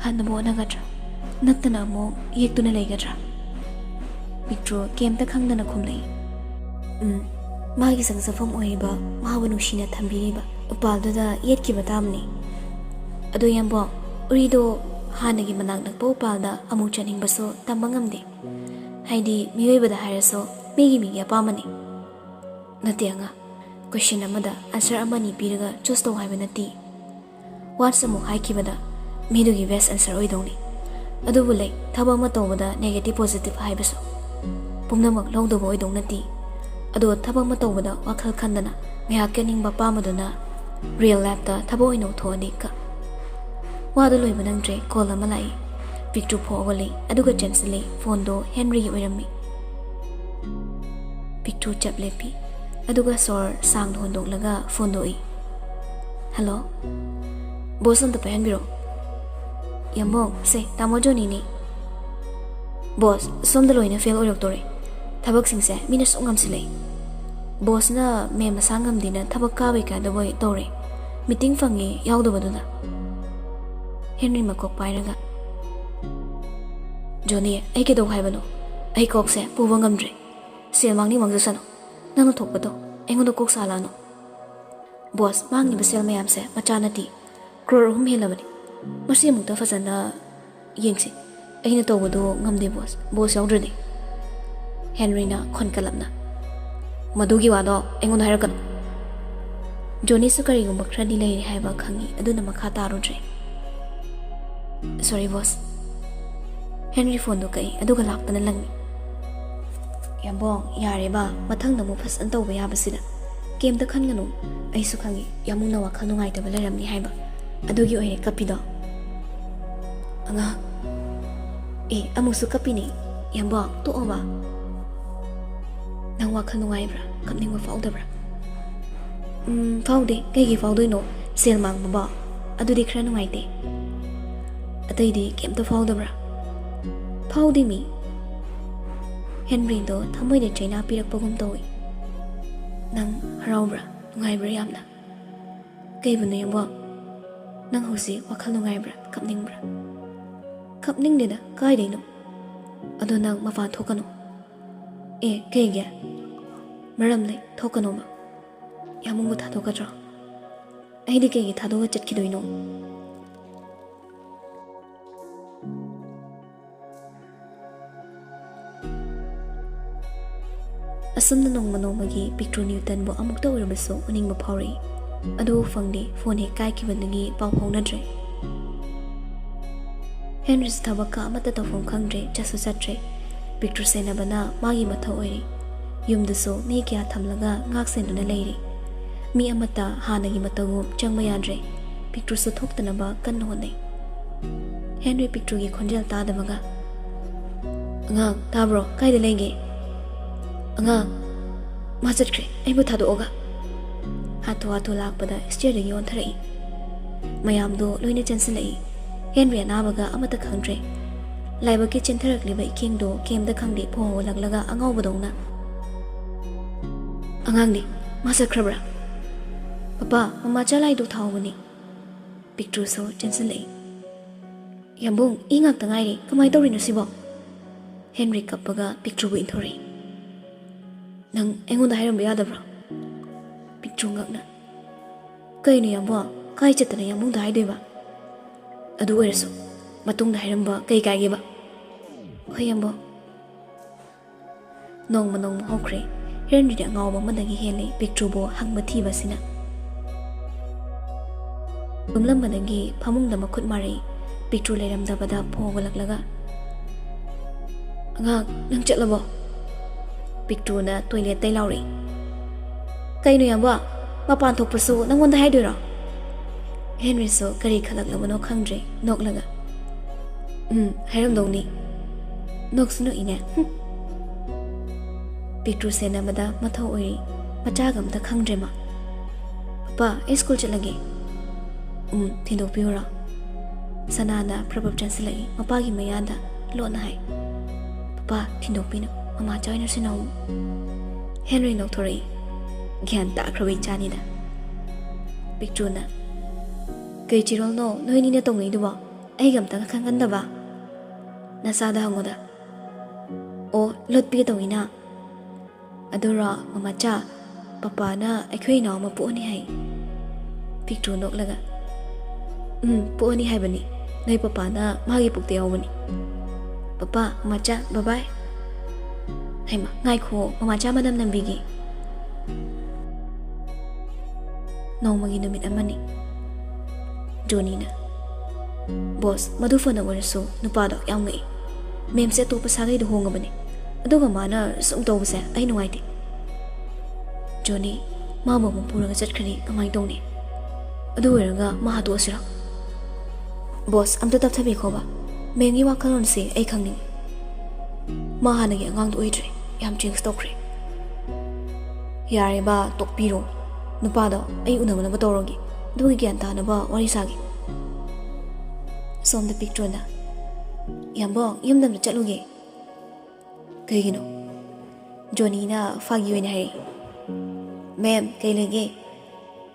ꯍꯟꯅꯕ ꯍꯣꯠꯅꯒꯗ꯭ꯔꯥ? ꯅꯠꯇꯅ ꯑꯃꯨꯛ ꯌꯦꯛꯇꯨꯅ ꯂꯩꯒꯗ꯭ꯔꯥ?" ꯄꯤꯛꯇ꯭ꯔꯨ ꯀꯩꯝꯇ ꯈꯪꯗꯅ ꯈꯨꯝꯂꯛꯏ꯫ ꯎꯝ, ꯃꯥꯒꯤ ꯆꯪꯖꯐꯝ ꯑꯣꯏꯔꯤꯕ, ꯃꯥꯕꯨ ꯅꯨꯡꯁꯤꯅ ꯊꯝꯕꯤꯔꯤꯕ ꯎꯄꯥꯜꯗꯨꯗ ꯌꯦꯠꯈꯤꯕ ꯇꯥꯕꯅꯤ꯫ ꯑꯗꯣ ꯌꯥꯝꯕꯣ, ꯎꯔꯤꯗꯣ ꯍꯥꯟꯅꯒꯤ ꯃꯅꯥꯛ ꯅꯛꯄ ꯎꯄꯥꯜꯗ ꯑꯃꯨꯛ ꯆꯠꯅꯤꯡꯕꯁꯨ ꯇꯝꯕ ꯉꯝꯗꯦ꯫ ꯍꯥꯏꯗꯤ ꯃꯤꯑꯣꯏꯕꯗ ꯍꯥꯏꯔꯁꯨ ꯃꯤꯒꯤ ꯃꯤꯒꯤ ꯑꯄꯥꯝꯕꯅꯤ꯫ ꯅꯠꯇꯦ ꯑꯉꯥꯡ, ꯀꯣꯏꯁꯟ ꯑꯃꯗ ꯑꯟꯁꯔ ꯑꯃꯅꯤ ꯄꯤꯔꯒ ꯆꯨꯁ ꯇꯧ ꯍꯥꯏꯕ ꯅꯠꯇꯦ꯫ ꯋꯥꯟꯁ ꯑꯃꯨꯛ ꯍꯥꯏꯈꯤꯕꯗ ꯃꯤꯗꯨꯒꯤ ꯕꯦꯁ ꯑꯟꯁꯔ ꯑꯣꯏꯗꯧꯅꯤ꯫ ꯑꯗꯨꯕꯨ ꯂꯩ, ꯊꯕꯛ ꯑꯃ ꯇꯧꯕꯗ ꯅꯦꯒꯦꯇꯤꯚ ꯄꯣꯖꯤꯇꯤꯚ ꯍꯥꯏꯕꯁꯨ ꯄꯨꯝꯅꯃꯛ ꯂꯧꯗꯧꯕ ꯑꯣꯏꯗꯧ ꯅꯠꯇꯦ꯫ ꯑꯗꯣ ꯊꯕꯛ ꯑꯃ ꯇꯧꯕꯗ ꯋꯥꯈꯜ ꯈꯟꯗꯅ ꯉꯥꯏꯍꯥꯛꯀꯤ ꯑꯅꯤꯡꯕ ꯑꯄꯥꯝꯕꯗꯨꯅ ꯔꯤꯌꯦꯜ ꯂꯥꯏꯐꯇ ꯊꯕꯛ ꯑꯣꯏꯅ ꯑꯣꯟꯊꯣꯛꯑꯗꯤ ꯀ-, ꯋꯥꯗꯣ ꯂꯣꯏꯕ ꯅꯪꯗ꯭ꯔꯦ, ꯀꯣꯜ ꯑꯃ ꯂꯥꯛꯏ꯫ ꯄꯤꯛꯇ꯭ꯔꯨ ꯐꯣꯛꯑꯒ ꯂꯩ, ꯑꯗꯨꯒ ꯆꯦꯟꯁꯤꯜꯂꯤ꯫ ꯐꯣꯟꯗꯣ ꯍꯦꯟꯔꯤꯒꯤ ꯑꯣꯏꯔꯝꯃꯤ꯫ ꯄꯤꯛꯇ꯭ꯔꯨ ꯆꯞ ꯂꯦꯞꯄꯤ, ꯑꯗꯨꯒ ꯁꯣꯔ ꯁꯥꯡꯅ ꯍꯣꯟꯗꯣꯛꯂꯒ ꯐꯣꯟꯗꯣꯛꯏ꯫ ꯍꯜꯂꯣ? ꯕꯣꯁ ꯑꯝꯇ ꯄꯥꯏꯍꯟꯕꯤꯔꯣ꯫ ꯌꯥꯝꯕꯣꯡ, ꯁꯦ, ꯇꯥꯃꯣ ꯖꯣꯅꯤꯅꯤ꯫ ꯕꯣꯁ, ꯁꯣꯝꯗ ꯂꯣꯏꯅ ꯐꯦꯜ ꯑꯣꯏꯔꯛꯇꯣꯔꯦ꯫ ꯊꯕꯛꯁꯤꯡꯁꯦ ꯃꯤꯅ ꯁꯨꯝ ꯉꯝꯁꯤꯜꯂꯛꯏ꯫ ꯕꯣꯁꯅ ꯃꯦꯝ ꯃꯁꯥ ꯉꯝꯗꯦꯅ ꯊꯕꯛ ꯀꯥꯕꯩ ꯀꯥꯗꯕꯣꯏ ꯇꯧꯔꯦ꯫ ꯃꯤꯇꯤꯡ ꯐꯪꯉꯦ ꯌꯥꯎꯗꯕꯗꯨꯗ꯫ ꯍꯦꯟꯔꯤ ꯃꯀꯣꯛ ꯄꯥꯏꯔꯒ, "ꯖꯣꯅꯤ, ꯑꯩ ꯀꯩꯗꯧ ꯍꯥꯏꯕꯅꯣ? ꯑꯩ ꯀꯣꯛꯁꯦ ꯄꯨꯕ ꯉꯝꯗ꯭ꯔꯦ꯫ ꯁꯦꯜ ꯃꯥꯡꯅꯤ ꯃꯥꯡꯖꯁꯅꯨ꯫ ꯅꯪꯅ ꯊꯣꯛꯄꯗꯣ ꯑꯩꯉꯣꯟꯗ ꯀꯣꯛ ꯁꯥꯍꯜꯂꯛꯑꯅꯨ꯫ ꯕꯣꯁ, ꯃꯥꯡꯉꯤꯕ ꯁꯦꯜ ꯃꯌꯥꯝꯁꯦ ꯃꯆꯥ ꯅꯠꯇꯦ, ꯀ꯭ꯔꯣꯔ ꯑꯍꯨꯝ ꯍꯦꯜꯂꯕꯅꯤ꯫ ꯃꯁꯤ ꯑꯃꯨꯛꯇ ꯐꯖꯅ ꯌꯦꯡꯁꯤ꯫ ꯑꯩꯅ ꯇꯧꯕꯗꯣ ꯉꯝꯗꯦ ꯕꯣꯁ, ꯕꯣꯁ ꯌꯥꯎꯗ꯭ꯔꯗꯤ꯫" ꯍꯦꯟꯔꯤꯅ ꯈꯣꯟꯀꯠꯂꯞꯅ, "ꯃꯗꯨꯒꯤ ꯋꯥꯗꯣ ꯑꯩꯉꯣꯟꯗ ꯍꯥꯏꯔꯛꯀꯅꯨ꯫" ꯖꯣꯅꯤꯁꯨ ꯀꯔꯤꯒꯨꯝꯕ ꯈꯔꯗꯤ ꯂꯩꯔꯦ ꯍꯥꯏꯕ ꯈꯪꯉꯤ, ꯑꯗꯨꯅ ꯃꯈꯥ ꯇꯥꯔꯨꯗ꯭ꯔꯦ꯫ "ꯁꯣꯔꯤ ꯕꯣꯁ꯫" ꯍꯦꯟꯔꯤ ꯐꯣꯟꯗꯣ ꯀꯛꯏ, ꯑꯗꯨꯒ ꯂꯥꯛꯇꯅ ꯂꯪꯉꯤ꯫ "ꯌꯥꯝꯕꯣꯡ, ꯌꯥꯔꯦꯕ, ꯃꯊꯪꯗ ꯑꯃꯨꯛ ꯐꯖꯅ ꯇꯧꯕ ꯌꯥꯕꯁꯤꯗ꯫ ꯀꯩꯝꯇ ꯈꯟꯒꯅꯨ, ꯑꯩꯁꯨ ꯈꯪꯉꯤ ꯌꯥꯝꯕꯨꯡꯅ ꯋꯥꯈꯜ ꯅꯨꯡꯉꯥꯏꯇꯕ ꯂꯩꯔꯝꯅꯤ ꯍꯥꯏꯕ, ꯑꯗꯨꯒꯤ ꯑꯣꯏꯔꯦ ꯀꯞꯄꯤꯗꯣ꯫" "ꯑꯉꯥꯡ, ꯑꯦ, ꯑꯃꯨꯛꯁꯨ ꯀꯞꯄꯤꯅꯦ꯫ ꯌꯥꯝꯕꯣꯡ, ꯇꯣꯛꯑꯣꯕ꯫ ꯅꯪ ꯋꯥꯈꯜ ꯅꯨꯡꯉꯥꯏꯕ꯭ꯔꯥ? ꯀꯞꯅꯤꯡꯕ ꯐꯥꯎꯗꯕ꯭ꯔꯥ?" "ꯎꯝ, ꯐꯥꯎꯗꯦ꯫ ꯀꯩꯒꯤ ꯐꯥꯎꯗꯣꯏꯅꯣ? ꯁꯦꯜ ꯃꯥꯡꯕꯕꯣ? ꯑꯗꯨꯗꯤ ꯈꯔ ꯅꯨꯡꯉꯥꯏꯇꯦ꯫ ꯑꯇꯩꯗꯤ ꯀꯩꯝꯇ ꯐꯥꯎꯗꯕ꯭ꯔꯥ?" "ꯐꯥꯎꯗꯦ ꯃꯤ꯫" ꯍꯦꯟꯔꯤꯗꯣ ꯊꯃꯣꯏꯗ ꯆꯩꯅꯥ ꯄꯤꯔꯛꯄꯒꯨꯝ ꯇꯧꯏ꯫ "ꯅꯪ ꯍꯔꯥꯎꯕ꯭ꯔꯥ? ꯅꯨꯡꯉꯥꯏꯕ꯭ꯔꯥ ꯌꯥꯝꯅ?" "ꯀꯩꯕꯨꯅꯣ ꯌꯦꯡꯕꯣ? ꯅꯪ ꯍꯧꯖꯤꯛ ꯋꯥꯈꯜ ꯅꯨꯡꯉꯥꯏꯕ꯭ꯔꯥ? ꯀꯞꯅꯤꯡꯕ꯭ꯔꯥ?" "ꯀꯞꯅꯤꯡꯗꯦꯗ, ꯀꯥꯏꯗꯩꯅꯣ? ꯑꯗꯣ ꯅꯪ ꯃꯄꯥꯟ ꯊꯣꯛꯀꯅꯨ꯫" "ꯑꯦ, ꯀꯩꯒꯤ?" ꯃꯔꯝ ꯂꯩ, ꯊꯣꯛꯀꯅꯣꯕ꯫ ꯌꯥꯝꯕꯨꯡꯕꯨ ꯊꯥꯗꯣꯛꯀꯗ꯭ꯔꯣ? ꯑꯩꯗꯤ ꯀꯩꯒꯤ ꯊꯥꯗꯣꯛꯑ ꯆꯠꯈꯤꯗꯣꯏꯅꯣ? ꯑꯁꯨꯝꯅ ꯅꯣꯡꯃ ꯅꯣꯡꯃꯒꯤ ꯄꯤꯛꯇ꯭ꯔꯨ ꯅ꯭ꯌꯨꯇꯟꯕꯨ ꯑꯃꯨꯛꯇ ꯑꯣꯏꯔꯕꯁꯨ ꯎꯅꯤꯡꯕ ꯐꯥꯎꯔꯛꯏ꯫ ꯑꯗꯨꯕꯨ ꯐꯪꯗꯦ, ꯐꯣꯟ ꯍꯦꯛ ꯀꯥꯏꯈꯤꯕꯗꯒꯤ ꯄꯥꯎ ꯐꯥꯎꯅꯗ꯭ꯔꯦ꯫ ꯍꯦꯟꯔꯤꯁ ꯊꯕꯛꯀ ꯑꯃꯠꯇ ꯇꯧꯐꯝ ꯈꯪꯗ꯭ꯔꯦ, ꯆꯠꯁꯨ ꯆꯠꯇ꯭ꯔꯦ꯫ ꯄꯤꯛꯇ꯭ꯔꯨ ꯁꯦꯟꯅꯕꯅ ꯃꯥꯒꯤ ꯃꯊꯧ ꯑꯣꯏꯔꯦ꯫ ꯌꯨꯝꯗꯁꯨ ꯃꯤ ꯀꯌꯥ ꯊꯝꯂꯒ ꯉꯥꯛ ꯁꯦꯟꯗꯨꯅ ꯂꯩꯔꯤ꯫ ꯃꯤ ꯑꯃꯠꯇ ꯍꯥꯟꯅꯒꯤ ꯃꯇꯧꯒꯨꯝ ꯆꯪꯕ ꯌꯥꯗ꯭ꯔꯦ꯫ ꯄꯤꯛꯇ꯭ꯔꯨꯁꯨ ꯊꯣꯛꯇꯅꯕ ꯀꯟꯅ ꯍꯣꯠꯅꯩ꯫ ꯍꯦꯟꯔꯤ ꯄꯤꯛꯇ꯭ꯔꯨꯒꯤ ꯈꯣꯟꯖꯦꯜ ꯇꯥꯗꯕꯒ, "ꯑꯉꯥꯡ, ꯇꯥꯕ꯭ꯔꯣ? ꯀꯥꯏꯗ ꯂꯩꯒꯦ? ꯑꯉꯥꯡ, ꯃꯥ ꯆꯠꯈ꯭ꯔꯦ, ꯑꯩꯕꯨ ꯊꯥꯗꯣꯛꯑꯒ꯫" ꯍꯥꯊꯨ ꯍꯥꯊꯨ ꯂꯥꯛꯄꯗ ꯁ꯭ꯇꯦꯌꯔꯗꯒꯤ ꯑꯣꯟꯊꯔꯛꯏ꯫ ꯃꯌꯥꯝꯗꯣ ꯂꯣꯏꯅ ꯆꯦꯟꯁꯤꯜꯂꯛꯏ꯫ ꯍꯦꯟꯔꯤ ꯑꯅꯥꯕꯒ ꯑꯃꯠꯇ ꯈꯪꯗ꯭ꯔꯦ꯫ ꯂꯥꯏꯕꯛꯀꯤ ꯆꯦꯟꯊꯔꯛꯂꯤꯕ ꯏꯈꯦꯡꯗꯣ ꯀꯩꯝꯇ ꯈꯪꯗꯦ, ꯐꯣꯡ ꯍꯧꯒꯠꯂꯛꯂꯒ ꯑꯉꯥꯎꯕꯗꯧꯅ, "ꯑꯉꯥꯡꯗꯤ, ꯃꯥ ꯆꯠꯈ꯭ꯔꯕ꯭ꯔꯥ? ꯄꯄꯥ, ꯃꯃꯥ ꯆꯂꯥꯏꯗꯣ ꯊꯥꯎꯕꯅꯤ꯫" ꯄꯤꯛꯇ꯭ꯔꯨꯁꯨ ꯆꯦꯟꯁꯤꯜꯂꯛꯏ꯫ "ꯌꯥꯝꯕꯨꯡ, ꯏ ꯉꯥꯛꯇ ꯉꯥꯏꯔꯦ, ꯀꯃꯥꯏꯅ ꯇꯧꯔꯤꯅꯣ ꯁꯤꯕꯣ?" ꯍꯦꯟꯔꯤ ꯀꯞꯄꯒ ꯄꯤꯛꯇ꯭ꯔꯨꯕꯨ ꯏꯟꯊꯣꯔꯛꯏ꯫ "ꯅꯪ ꯑꯩꯉꯣꯟꯗ ꯍꯥꯏꯔꯝꯕ ꯌꯥꯗꯕ꯭ꯔꯣ?" ꯄꯤꯛꯇ꯭ꯔꯨ ꯉꯛꯅ, "ꯀꯩꯅꯣ ꯌꯥꯝꯕꯨꯡ, ꯀꯥꯏ ꯆꯠꯇꯅ ꯌꯥꯝꯕꯨꯡꯗ ꯍꯥꯏꯗꯣꯏꯕ? ꯑꯗꯨ ꯑꯣꯏꯔꯁꯨ ꯃꯇꯨꯡꯗ ꯍꯥꯏꯔꯝꯕ ꯀꯩ ꯀꯥꯏꯒꯦꯕ?" "ꯍꯣꯏ ꯌꯥꯝꯕꯨꯡ꯫" ꯅꯣꯡꯃ ꯅꯣꯡꯃ ꯍꯧꯈ꯭ꯔꯦ꯫ ꯍꯦꯟꯔꯤꯗꯤ ꯑꯉꯥꯎꯕ ꯑꯃꯗꯒꯤ ꯍꯦꯜꯂꯦ ꯄꯤꯛꯇ꯭ꯔꯨꯕꯨ ꯍꯪꯕ ꯊꯤꯕꯁꯤꯅ꯫ ꯇꯨꯝꯂꯝꯕꯗꯒꯤ ꯐꯃꯨꯡꯗ ꯃꯈꯨꯠ ꯃꯥꯔꯛꯏ꯫ ꯄꯤꯛꯇ꯭ꯔꯨ ꯂꯩꯔꯝꯗꯕꯗ ꯐꯣꯡ ꯍꯧꯒꯠꯂꯛꯂꯒ, "ꯑꯉꯥꯡ, ꯅꯪ ꯆꯠꯂꯕꯣ?" ꯄꯤꯛꯇ꯭ꯔꯨꯅ ꯇꯣꯏꯂꯦꯠꯇꯩ ꯂꯥꯎꯔꯛꯏ꯫ "ꯀꯩꯅꯣ ꯌꯥꯝꯕ, ꯃꯄꯥꯟ ꯊꯣꯛꯄꯁꯨ ꯅꯪꯉꯣꯟꯗ ꯍꯥꯏꯗꯣꯏꯔꯣ?" ꯍꯦꯟꯔꯤꯁꯨ ꯀꯔꯤ ꯈꯜꯂꯛꯂꯕꯅꯣ ꯈꯪꯗ꯭ꯔꯦ, ꯅꯣꯛꯂꯒ, "ꯎꯝ, ꯍꯥꯏꯔꯝꯗꯧꯅꯤ꯫ ꯅꯣꯛꯁꯨ ꯅꯣꯛꯏꯅꯦ꯫ ꯍꯨꯝ꯫ ꯄꯤꯛꯇ꯭ꯔꯨ ꯁꯦꯟꯅꯕꯗ ꯃꯊꯧ ꯑꯣꯏꯔꯤ꯫ ꯃꯆꯥꯒ ꯑꯝꯇ ꯈꯪꯗ꯭ꯔꯦ ꯃꯥ꯫ ꯄꯄꯥ, ꯑꯩ ꯁ꯭ꯀꯨꯜ ꯆꯠꯂꯒꯦ꯫" "ꯎꯝ, ꯊꯤꯟꯗꯣꯛꯄꯤꯌꯨꯔꯣ?" ꯁꯅꯥꯅ ꯄ꯭ꯔꯞ ꯄ꯭ꯔꯞ ꯆꯦꯟꯁꯤꯜꯂꯛꯏ꯫ ꯃꯄꯥꯒꯤ ꯃꯌꯥꯗ ꯂꯣꯟꯅ ꯍꯥꯏ, "ꯄꯄꯥ, ꯊꯤꯟꯗꯣꯛꯄꯤꯅꯨ꯫ ꯃꯃꯥ ꯆꯥ ꯑꯣꯏꯅ ꯁꯤꯟꯅꯧ꯫" ꯍꯦꯟꯔꯤ ꯅꯣꯛꯊꯣꯔꯛꯏ꯫ "ꯒ꯭ꯌꯥꯟ ꯇꯥꯈ꯭ꯔꯕ ꯏꯆꯥꯅꯤꯗ꯫" ꯄꯤꯛꯇ꯭ꯔꯨꯅ, "ꯀꯩ ꯆꯤꯔꯣꯜꯅꯣ ꯅꯣꯏꯅꯤꯅ ꯇꯧꯅꯩꯗꯨꯕꯣ? ꯑꯩꯒ ꯑꯝꯇꯒ ꯈꯪꯍꯟꯗꯕ? ꯅꯆꯥꯗ ꯍꯪꯉꯨꯗ꯫" "ꯑꯣ, ꯂꯣꯠꯄꯤꯒꯦ ꯇꯧꯅꯤꯅ꯫" "ꯑꯗꯨꯔꯣ, ꯃꯃꯥꯆꯥ, ꯄꯄꯥꯅ ꯑꯩꯈꯣꯏ ꯏꯅꯥꯎ ꯑꯃ ꯄꯣꯛꯑꯅꯤ ꯍꯥꯏ꯫" ꯄꯤꯛꯇ꯭ꯔꯨ ꯅꯣꯛꯂꯒ, "ꯎꯝ, ꯄꯣꯛꯑꯅꯤ ꯍꯥꯏꯕꯅꯤ꯫ ꯅꯣꯏ ꯄꯄꯥꯅ ꯃꯥꯒꯤ ꯄꯨꯛꯇ ꯌꯥꯎꯕꯅꯤ꯫ ꯄꯄꯥ, ꯃꯃꯥꯆꯥ, ꯕꯕꯥꯏ꯫" "ꯍꯩꯃꯥ, ꯉꯥꯏꯈꯣ, ꯃꯃꯥꯆꯥ ꯃꯅꯝ ꯅꯝꯕꯤꯒꯦ꯫" ꯅꯣꯡꯃꯒꯤ ꯅꯨꯃꯤꯠ ꯑꯃꯅꯤ꯫ ꯖꯣꯅꯤꯅ, "ꯕꯣꯁ, ꯃꯗꯨ ꯐꯅ ꯑꯣꯏꯔꯁꯨ ꯅꯨꯄꯥꯗꯣ ꯌꯥꯝ ꯉꯛꯏ꯫ ꯃꯦꯝꯁꯦ ꯑꯇꯣꯞꯄ ꯁꯥꯒꯩꯗ ꯍꯣꯡꯉꯕꯅꯤ, ꯑꯗꯨꯒ ꯃꯥꯅ ꯁꯨꯝ ꯇꯧꯕꯁꯦ ꯑꯩ ꯅꯨꯡꯉꯥꯏꯇꯦ꯫" "ꯖꯣꯅꯤ, ꯃꯥꯕꯨ ꯑꯃꯨꯛ ꯄꯨꯔꯒ ꯆꯠꯈ꯭ꯔꯗꯤ ꯀꯃꯥꯏꯅ ꯇꯧꯅꯤ? ꯑꯗꯨ ꯑꯣꯏꯔꯒ ꯃꯥ ꯍꯥꯠꯇꯣꯛꯑꯁꯤꯔꯣ?" "ꯕꯣꯁ, ꯑꯝꯇ ꯇꯞꯊꯕꯤꯈꯣꯕ꯫ ꯃꯦꯝꯒꯤ ꯋꯥꯈꯜꯂꯣꯟꯁꯤ ꯑꯩ ꯈꯪꯅꯤꯡꯉꯤ꯫ ꯃꯥ ꯍꯥꯟꯅꯒꯤ ꯑꯉꯥꯡꯗꯨ ꯑꯣꯏꯗ꯭ꯔꯦ, ꯌꯥꯝ ꯆꯦꯟꯖ ꯇꯧꯈ꯭ꯔꯦ꯫" "ꯌꯥꯔꯦ ꯕꯥ, ꯇꯣꯛꯄꯤꯔꯣ꯫ ꯅꯨꯄꯥꯗꯣ ꯑꯩ ꯎꯅꯕꯅꯕ ꯇꯧꯔꯒꯦ, ꯑꯗꯨꯒ ꯒ꯭ꯌꯥꯟ ꯇꯥꯅꯕ ꯋꯥꯔꯤ ꯁꯥꯒꯦ꯫" ꯁꯣꯝꯗ ꯄꯤꯛꯇ꯭ꯔꯨꯅ, "ꯌꯥꯝꯕꯣ, ꯌꯨꯝꯗ ꯑꯝꯇ ꯆꯠꯂꯨꯒꯦ꯫" "ꯀꯩꯒꯤꯅꯣ?" ꯖꯣꯅꯤꯅ ꯐꯥꯒꯤ ꯑꯣꯏꯅ ꯍꯥꯏꯔꯛꯏ꯫ "ꯃꯦꯝ, ꯀꯩ ꯂꯩꯒꯦ?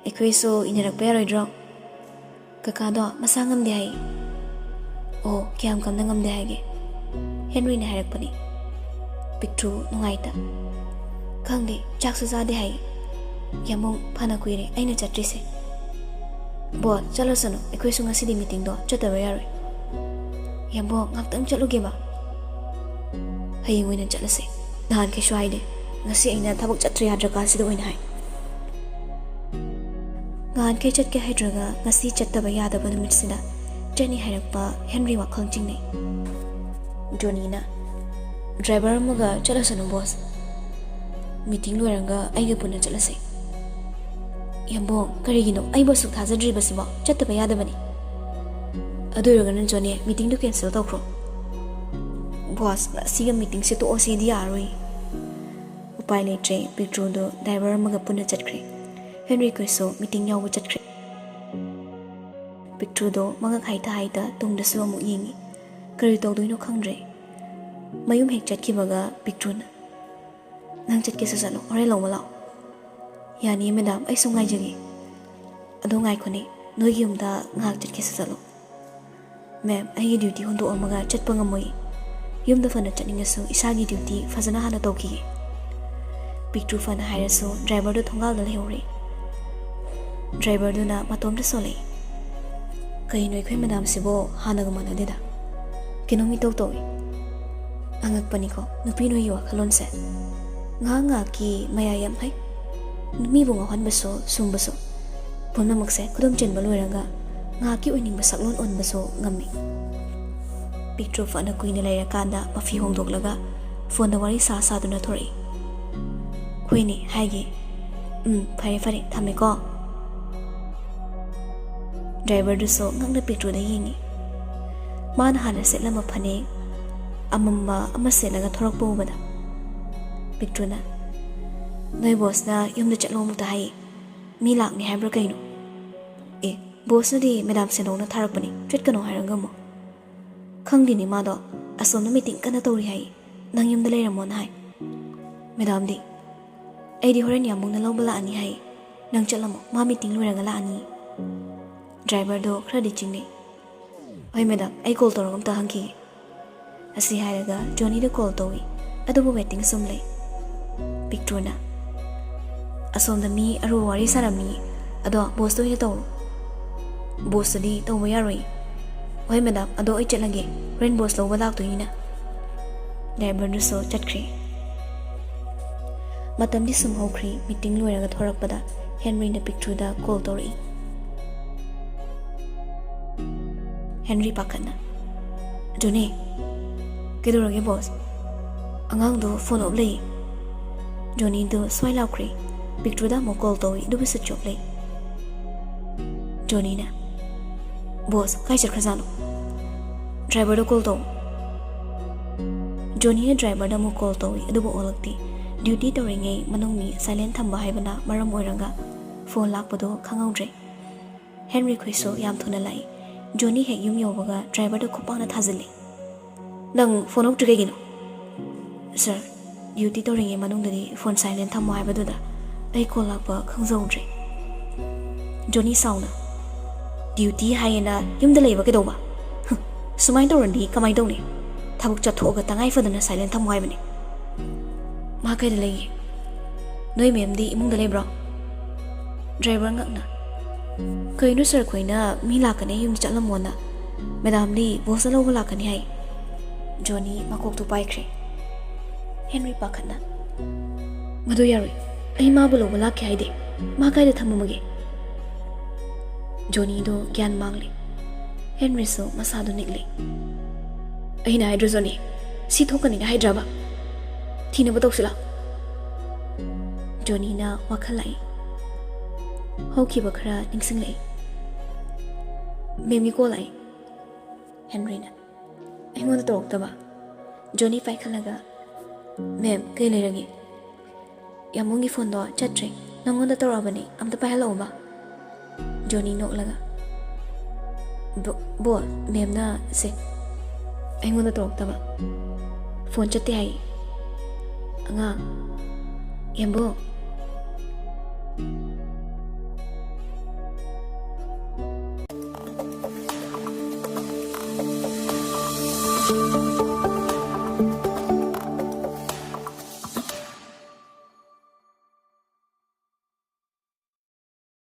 ꯑꯩꯈꯣꯏꯁꯨ ꯏꯟꯅꯔꯛꯄ ꯌꯥꯔꯣꯏꯗ꯭ꯔꯣ? ꯀꯀꯥꯗꯣ ꯃꯁꯥ ꯉꯝꯗꯦ ꯍꯥꯏ꯫" "ꯑꯣ, ꯀꯌꯥꯝ ꯀꯝꯅ ꯉꯝꯗꯦ ꯍꯥꯏꯒꯦ?" ꯍꯦꯟꯔꯤꯅ ꯍꯥꯏꯔꯛꯄꯅꯤ꯫ ꯄꯤꯛꯇ꯭ꯔꯨ ꯅꯨꯡꯉꯥꯏꯇ, "ꯈꯪꯗꯦ, ꯆꯥꯛꯁꯨ ꯆꯥꯗꯦ ꯍꯥꯏ꯫" "ꯌꯥꯝꯕꯨꯡ, ꯐꯅ ꯀꯨꯏꯔꯦ ꯑꯩꯅ ꯆꯠꯇ꯭ꯔꯤꯁꯦ꯫" "ꯕꯣ, ꯆꯠꯂꯁꯅꯨ, ꯑꯩꯈꯣꯏꯁꯨ ꯉꯁꯤꯗꯤ ꯃꯤꯇꯤꯡꯗꯣ ꯆꯠꯇꯕ ꯌꯥꯔꯣꯏ꯫" "ꯌꯥꯝꯕꯨꯡ, ꯉꯥꯛꯇꯪ ꯆꯠꯂꯨꯒꯦꯕ꯫" "ꯍꯌꯦꯡ ꯑꯣꯏꯅ ꯆꯠꯂꯁꯦ꯫ ꯅꯍꯥꯟꯈꯩꯁꯨ ꯍꯥꯏꯗꯦ, ꯉꯁꯤ ꯑꯩꯅ ꯊꯕꯛ ꯆꯠꯇ꯭ꯔ ꯌꯥꯗ꯭ꯔꯀꯥꯟꯁꯤꯗ ꯑꯣꯏꯅ ꯍꯥꯏ꯫" ꯅꯍꯥꯟꯈꯩ ꯆꯠꯀꯦ ꯍꯥꯏꯗ꯭ꯔꯒ ꯉꯁꯤ ꯆꯠꯇꯕ ꯌꯥꯗꯕ ꯅꯨꯃꯤꯠꯁꯤꯗ ꯆꯠꯅꯤ ꯍꯥꯏꯔꯛꯄ ꯍꯦꯟꯔꯤ ꯋꯥꯈꯜ ꯆꯤꯡꯅꯩ꯫ ꯖꯣꯅꯤꯅ, "ꯗ꯭ꯔꯥꯏꯚꯔ ꯑꯃꯒ ꯆꯠꯂꯁꯅꯨ ꯕꯣꯁ, ꯃꯤꯇꯤꯡ ꯂꯣꯏꯔꯒ ꯑꯩꯒ ꯄꯨꯟꯅ ꯆꯠꯂꯁꯦ꯫" "ꯌꯥꯝꯕꯣꯡ, ꯀꯔꯤꯒꯤꯅꯣ? ꯑꯩꯕꯨ ꯑꯁꯨꯛ ꯊꯥꯖꯗ꯭ꯔꯤꯕꯁꯤꯕꯣ? ꯆꯠꯇꯕ ꯌꯥꯗꯕꯅꯤ꯫" "ꯑꯗꯨ ꯑꯣꯏꯔꯒꯅ ꯖꯣꯅꯤ, ꯃꯤꯇꯤꯡꯗꯨ ꯀꯦꯟꯁꯦꯜ ꯇꯧꯈ꯭ꯔꯣ꯫" "ꯕꯣꯁ, ꯉꯁꯤꯒ ꯃꯤꯇꯤꯡꯁꯦ ꯇꯣꯛꯑꯁꯦꯗꯤ ꯌꯥꯔꯣꯏ꯫" ꯎꯄꯥꯏ ꯂꯩꯇ꯭ꯔꯦ, ꯄꯤꯛꯇ꯭ꯔꯨꯗꯣ ꯗ꯭ꯔꯥꯏꯚꯔ ꯑꯃꯒ ꯄꯨꯟꯅ ꯆꯠꯈ꯭ꯔꯦ꯫ ꯍꯦꯟꯔꯤ ꯈꯣꯏꯁꯨ ꯃꯤꯇꯤꯡ ꯌꯥꯎꯕ ꯆꯠꯈ꯭ꯔꯦ꯫ ꯄꯤꯛꯇ꯭ꯔꯨꯗꯣ ꯃꯉꯛ ꯍꯥꯏꯇ ꯍꯥꯏꯇ ꯇꯨꯡꯗꯁꯨ ꯑꯃꯨꯛ ꯌꯦꯡꯉꯤ꯫ ꯀꯔꯤ ꯇꯧꯗꯣꯏꯅꯣ ꯈꯪꯗ꯭ꯔꯦ꯫ ꯃꯌꯨꯝ ꯍꯦꯛ ꯆꯠꯈꯤꯕꯒ ꯄꯤꯛꯇ꯭ꯔꯨꯅ, "ꯅꯪ ꯆꯠꯀꯦꯁꯨ ꯆꯠꯂꯣ, ꯍꯣꯔꯦꯟ ꯂꯧꯕ ꯂꯥꯛꯑꯣ꯫" "ꯌꯥꯅꯤꯌꯦ ꯃꯦꯗꯥꯝ, ꯑꯩ ꯁꯨꯝ ꯉꯥꯏꯖꯒꯦ꯫" "ꯑꯗꯣ ꯉꯥꯏꯈꯣꯅꯦ, ꯅꯣꯏꯒꯤ ꯌꯨꯝꯗ ꯉꯥꯏꯍꯥꯛ ꯆꯠꯀꯦꯁꯨ ꯆꯠꯂꯣ꯫" "ꯃꯦꯝ, ꯑꯩꯒꯤ ꯗ꯭ꯌꯨꯇꯤ ꯍꯨꯟꯗꯣꯛꯑꯝꯃꯒ ꯆꯠꯄ ꯉꯝꯃꯣꯏ꯫ ꯌꯨꯝꯗ ꯐꯅ ꯆꯠꯅꯤꯡꯉꯁꯨ ꯏꯁꯥꯒꯤ ꯗ꯭ꯌꯨꯇꯤ ꯐꯖꯅ ꯍꯥꯟꯅ ꯇꯧꯈꯤꯒꯦ꯫" ꯄꯤꯛꯇ꯭ꯔꯨ ꯐꯅ ꯍꯥꯏꯔꯁꯨ ꯗ꯭ꯔꯥꯏꯚꯔꯗꯨ ꯊꯣꯡꯒꯥꯜꯗ ꯂꯩꯍꯧꯔꯦ꯫ ꯗ꯭ꯔꯥꯏꯚꯔꯗꯨꯅ ꯃꯇꯣꯝꯇ ꯁꯣꯜꯂꯛꯏ꯫ "ꯀꯩꯅꯣ ꯑꯩꯈꯣꯏ ꯃꯦꯗꯥꯝꯁꯤꯕꯣ ꯍꯥꯟꯅꯒ ꯃꯥꯟꯅꯗꯦꯗ꯫ ꯀꯩꯅꯣꯝ ꯏꯇꯧ ꯇꯧꯏ꯫ ꯑꯉꯛꯄꯅꯤꯀꯣ ꯅꯨꯄꯤ ꯅꯣꯏꯒꯤ ꯋꯥꯈꯜꯂꯣꯟꯁꯦ꯫ ꯉꯥꯏꯍꯥꯛ ꯉꯥꯏꯍꯥꯛꯀꯤ ꯃꯌꯥꯏ ꯌꯥꯝ ꯐꯩ꯫ ꯃꯤꯕꯨ ꯉꯥꯎꯍꯟꯕꯁꯨ ꯁꯨꯝꯕꯁꯨ꯫ ꯄꯨꯝꯅꯃꯛꯁꯦ ꯈꯨꯗꯨꯝ ꯆꯦꯟꯕ ꯂꯣꯏꯔꯒ ꯉꯥꯏꯍꯥꯛꯀꯤ ꯑꯣꯏꯅꯤꯡꯕ ꯁꯛꯂꯣꯟ ꯑꯣꯟꯕꯁꯨ ꯉꯝꯃꯤ꯫" ꯄꯤꯛꯇ꯭ꯔꯨ ꯐꯅ ꯀꯨꯏꯅ ꯂꯩꯔꯀꯥꯟꯗ ꯃꯐꯤ ꯍꯣꯡꯗꯣꯛꯂꯒ ꯐꯣꯟꯗ ꯋꯥꯔꯤ ꯁꯥ ꯁꯥꯗꯨꯅ ꯊꯣꯔꯛꯏ꯫ "ꯍꯣꯏꯅꯦ ꯍꯥꯏꯒꯦ꯫ ꯎꯝ, ꯐꯔꯦ ꯐꯔꯦ, ꯊꯝꯃꯦꯀꯣ꯫" ꯗ꯭ꯔꯥꯏꯚꯔꯗꯨꯁꯨ ꯉꯛꯅ ꯄꯤꯛꯇ꯭ꯔꯨꯗ ꯌꯦꯡꯉꯤ꯫ ꯃꯥꯅ ꯍꯥꯟꯅ ꯁꯦꯠꯂꯝꯕ ꯐꯅꯦꯛ ꯑꯃꯝꯕ ꯑꯃ ꯁꯦꯠꯂꯒ ꯊꯣꯔꯛꯄ ꯎꯕꯗ ꯄꯤꯛꯇ꯭ꯔꯨꯅ, "ꯅꯣꯏ ꯕꯣꯁꯅ ꯌꯨꯝꯗ ꯆꯠꯂꯣ ꯑꯃꯨꯛꯇ ꯍꯥꯏꯌꯦ꯫ ꯃꯤ ꯂꯥꯛꯅꯤ ꯍꯥꯏꯕ꯭ꯔꯥ ꯀꯩꯅꯣ?" "ꯑꯦ, ꯕꯣꯁꯅꯗꯤ ꯃꯦꯗꯥꯝ ꯁꯦꯟꯗꯣꯛꯅ ꯊꯥꯔꯛꯄꯅꯤ, ꯆꯠꯀꯅꯣ ꯍꯥꯏꯔꯒ ꯑꯃꯨꯛ?" "ꯈꯪꯗꯦꯅꯦ, ꯃꯥꯗꯣ ꯑꯁꯣꯝꯗ ꯃꯤꯇꯤꯡ ꯀꯟꯅ ꯇꯧꯔꯤ ꯍꯥꯏꯌꯦ, ꯅꯪ ꯌꯨꯝꯗ ꯂꯩꯔꯝꯃꯣꯅ ꯍꯥꯏ꯫" "ꯃꯦꯗꯥꯝꯗꯤ?" "ꯑꯩꯗꯤ ꯍꯣꯔꯦꯟ ꯌꯥꯝꯕꯨꯡꯅ ꯂꯧꯕ ꯂꯥꯛꯑꯅꯤ ꯍꯥꯏꯌꯦ, ꯅꯪ ꯆꯠꯂꯝꯃꯣ, ꯃꯥ ꯃꯤꯇꯤꯡ ꯂꯣꯏꯔꯒ ꯂꯥꯛꯑꯅꯤ꯫" ꯗ꯭ꯔꯥꯏꯚꯔꯗꯣ ꯈꯔꯗꯤ ꯆꯤꯡꯅꯩ꯫ "ꯍꯣꯏ ꯃꯦꯗꯥꯝ, ꯑꯩ ꯀꯣꯜ ꯇꯧꯔꯒ ꯑꯝꯇ ꯍꯪꯈꯤꯒꯦ꯫" ꯑꯁꯤ ꯍꯥꯏꯔꯒ ꯖꯣꯅꯤꯗ ꯀꯣꯜ ꯇꯧꯏ, ꯑꯗꯨꯕꯨ ꯋꯦꯇꯤꯡ ꯁꯨꯝ ꯂꯩ꯫ ꯄꯤꯛꯇ꯭ꯔꯨꯅ, "ꯑꯁꯣꯝꯗ ꯃꯤ ꯑꯔꯨꯕ ꯋꯥꯔꯤ ꯁꯥꯔꯝꯃꯤ, ꯑꯗꯣ ꯕꯣꯁꯇ ꯑꯣꯏꯅ ꯇꯧꯔꯣ꯫ ꯕꯣꯁꯇꯗꯤ ꯇꯧꯕ ꯌꯥꯔꯣꯏ꯫" "ꯍꯣꯏ ꯃꯦꯗꯥꯝ, ꯑꯗꯣ ꯑꯩ ꯆꯠꯂꯒꯦ, ꯍꯣꯔꯦꯟ ꯕꯣꯁ ꯂꯧꯕ ꯂꯥꯛꯇꯣꯏꯅꯤꯅ꯫" ꯗ꯭ꯔꯥꯏꯚꯔꯗꯨꯁꯨ ꯆꯠꯈ꯭ꯔꯦ꯫ ꯃꯇꯝꯗꯤ ꯁꯨꯝ ꯍꯧꯈ꯭ꯔꯤ꯫ ꯃꯤꯇꯤꯡ ꯂꯣꯏꯔꯒ ꯊꯣꯔꯛꯄꯗ ꯍꯦꯟꯔꯤꯅ ꯄꯤꯛꯇ꯭ꯔꯨꯗ ꯀꯣꯜ ꯇꯧꯔꯛꯏ꯫ ꯍꯦꯟꯔꯤ ꯄꯥꯈꯠꯅ, "ꯖꯣꯅꯤ, ꯀꯩꯗꯧꯔꯒꯦ ꯕꯣꯁ? ꯑꯉꯥꯡꯗꯣ ꯐꯣꯟ ꯑꯣꯐ ꯂꯩ꯫" ꯖꯣꯅꯤꯗꯨ ꯁ꯭ꯋꯥꯏ ꯂꯥꯎꯈ꯭ꯔꯦ꯫ ꯄꯤꯛꯇ꯭ꯔꯨꯗ ꯑꯃꯨꯛ ꯀꯣꯜ ꯇꯧꯏ, ꯑꯗꯨꯕꯨ ꯁ꯭ꯋꯤꯆ ꯑꯣꯐ ꯂꯩ꯫ ꯖꯣꯅꯤꯅ, "ꯕꯣꯁ, ꯀꯥꯏ ꯆꯠꯈ꯭ꯔꯖꯥꯠꯅꯣ? ꯗ꯭ꯔꯥꯏꯚꯔꯗ ꯀꯣꯜ ꯇꯧ꯫" ꯖꯣꯅꯤꯅ ꯗ꯭ꯔꯥꯏꯚꯔꯗ ꯑꯃꯨꯛ ꯀꯣꯜ ꯇꯧꯏ, ꯑꯗꯨꯕꯨ ꯑꯣꯜꯂꯛꯇꯦ꯫ ꯗ꯭ꯌꯨꯇꯤ ꯇꯧꯔꯤꯉꯩ ꯃꯅꯨꯡ ꯃꯤ ꯁꯥꯏꯂꯦꯟ ꯊꯝꯕ ꯍꯥꯏꯕꯅ ꯃꯔꯝ ꯑꯣꯏꯔꯒ ꯐꯣꯟ ꯂꯥꯛꯄꯗꯨ ꯈꯪꯍꯧꯗ꯭ꯔꯦ꯫ ꯍꯦꯟꯔꯤ ꯈꯣꯏꯁꯨ ꯌꯥꯝ ꯊꯨꯅ ꯂꯥꯛꯏ꯫ ꯖꯣꯅꯤ ꯍꯦꯛ ꯌꯨꯝ ꯌꯧꯕꯒ ꯗ꯭ꯔꯥꯏꯚꯔꯗ ꯈꯨꯄꯥꯛꯅ ꯊꯥꯖꯤꯜꯂꯤ꯫ "ꯅꯪ ꯐꯣꯟ ꯂꯧꯛꯇ꯭ꯔꯤ ꯀꯩꯒꯤꯅꯣ?" "ꯁꯥꯔ, ꯗ꯭ꯌꯨꯇꯤ ꯇꯧꯔꯤꯉꯩ ꯃꯅꯨꯡꯗꯗꯤ ꯐꯣꯟ ꯁꯥꯏꯂꯦꯟ ꯊꯝꯃꯣ ꯍꯥꯏꯕꯗꯨꯗ ꯑꯩ ꯀꯣꯜ ꯂꯥꯛꯄ ꯈꯪꯖꯍꯧꯗ꯭ꯔꯦ꯫" ꯖꯣꯅꯤ ꯁꯥꯎꯅ, "ꯗ꯭ꯌꯨꯇꯤ ꯍꯥꯏꯌꯦꯅ ꯌꯨꯝꯗ ꯂꯩꯕ ꯀꯩꯗꯧꯕ? ꯍꯨꯝ, ꯁꯨꯃꯥꯏꯅ ꯇꯧꯔꯗꯤ ꯀꯃꯥꯏꯅ ꯇꯧꯅꯤ? ꯊꯕꯛ ꯆꯠꯊꯣꯛꯑꯒ ꯇꯉꯥꯏ ꯐꯗꯅ ꯁꯥꯏꯂꯦꯟ ꯊꯝꯃꯣ ꯍꯥꯏꯕꯅꯤ꯫" "ꯃꯥ ꯀꯩꯗ ꯂꯩꯒꯦ?" "ꯅꯣꯏ ꯃꯦꯝꯗꯤ ꯏꯃꯨꯡꯗ ꯂꯩꯕ꯭ꯔꯣ?" ꯗ꯭ꯔꯥꯏꯚꯔ ꯉꯛꯅ, "ꯀꯩꯅꯣ ꯁꯥꯔ, ꯈꯣꯏꯅ ꯃꯤ ꯂꯥꯛꯀꯅꯤ, ꯌꯨꯝꯗ ꯆꯠꯂꯝꯃꯣꯅ꯫ ꯃꯦꯗꯥꯝꯗꯤ ꯕꯣꯁꯅ ꯂꯧꯕ ꯂꯥꯛꯀꯅꯤ ꯍꯥꯏ꯫" ꯖꯣꯅꯤ ꯃꯀꯣꯛꯇꯨ ꯄꯥꯏꯈ꯭ꯔꯦ꯫ ꯍꯦꯟꯔꯤ ꯄꯥꯈꯠꯅ, "ꯃꯗꯨ ꯌꯥꯔꯣꯏ꯫ ꯑꯩ ꯃꯥꯕꯨ ꯂꯧꯕ ꯂꯥꯛꯀꯦ ꯍꯥꯏꯗꯦ꯫ ꯃꯥ ꯀꯥꯏꯗ ꯊꯝꯃꯝꯃꯒꯦ?" ꯖꯣꯅꯤꯗꯣ ꯒ꯭ꯌꯥꯟ ꯃꯥꯡꯂꯦ꯫ ꯍꯦꯟꯔꯤꯁꯨ ꯃꯁꯥꯗꯨ ꯅꯤꯛꯂꯦ꯫ "ꯑꯩꯅ ꯍꯥꯏꯗ꯭ꯔꯣ ꯖꯣꯅꯤ, ꯁꯤ ꯊꯣꯛꯀꯅꯤꯅ ꯍꯥꯏꯗ꯭ꯔꯕ? ꯊꯤꯅꯕ ꯇꯧꯁꯤꯂꯥ?" ꯖꯣꯅꯤꯅ ꯋꯥꯈꯜ ꯂꯥꯛꯏ꯫ ꯍꯧꯈꯤꯕ ꯈꯔ ꯅꯤꯡꯁꯤꯡꯂꯛꯏ꯫ "ꯃꯦꯝꯒꯤ ꯀꯣꯜ ꯂꯥꯛꯏ꯫" ꯍꯦꯟꯔꯤꯅ, "ꯑꯩꯉꯣꯟꯗ ꯇꯧꯔꯛꯇꯕ?" ꯖꯣꯅꯤ ꯄꯥꯏꯈꯠꯂꯒ, "ꯃꯦꯝ, ꯀꯩ ꯂꯩꯔꯒꯦ?" "ꯌꯥꯝꯕꯨꯡꯒꯤ ꯐꯣꯟꯗꯣ ꯆꯠꯇ꯭ꯔꯦ꯫ ꯅꯪꯉꯣꯟꯗ ꯇꯧꯔꯛꯑꯕꯅꯦ, ꯑꯝꯇ ꯄꯥꯏꯍꯜꯂꯛꯑꯣꯕ꯫" ꯖꯣꯅꯤ ꯅꯣꯛꯂꯒ, "ꯕꯣ-, ꯕꯣꯁ, ꯃꯦꯝꯅ ꯁꯦ ꯑꯩꯉꯣꯟꯗ ꯇꯧꯔꯛꯇꯕ꯫ ꯐꯣꯟ ꯆꯠꯇꯦ ꯍꯥꯏ꯫" "ꯑꯉꯥꯡ, ꯌꯥꯝꯕꯨꯡ꯫"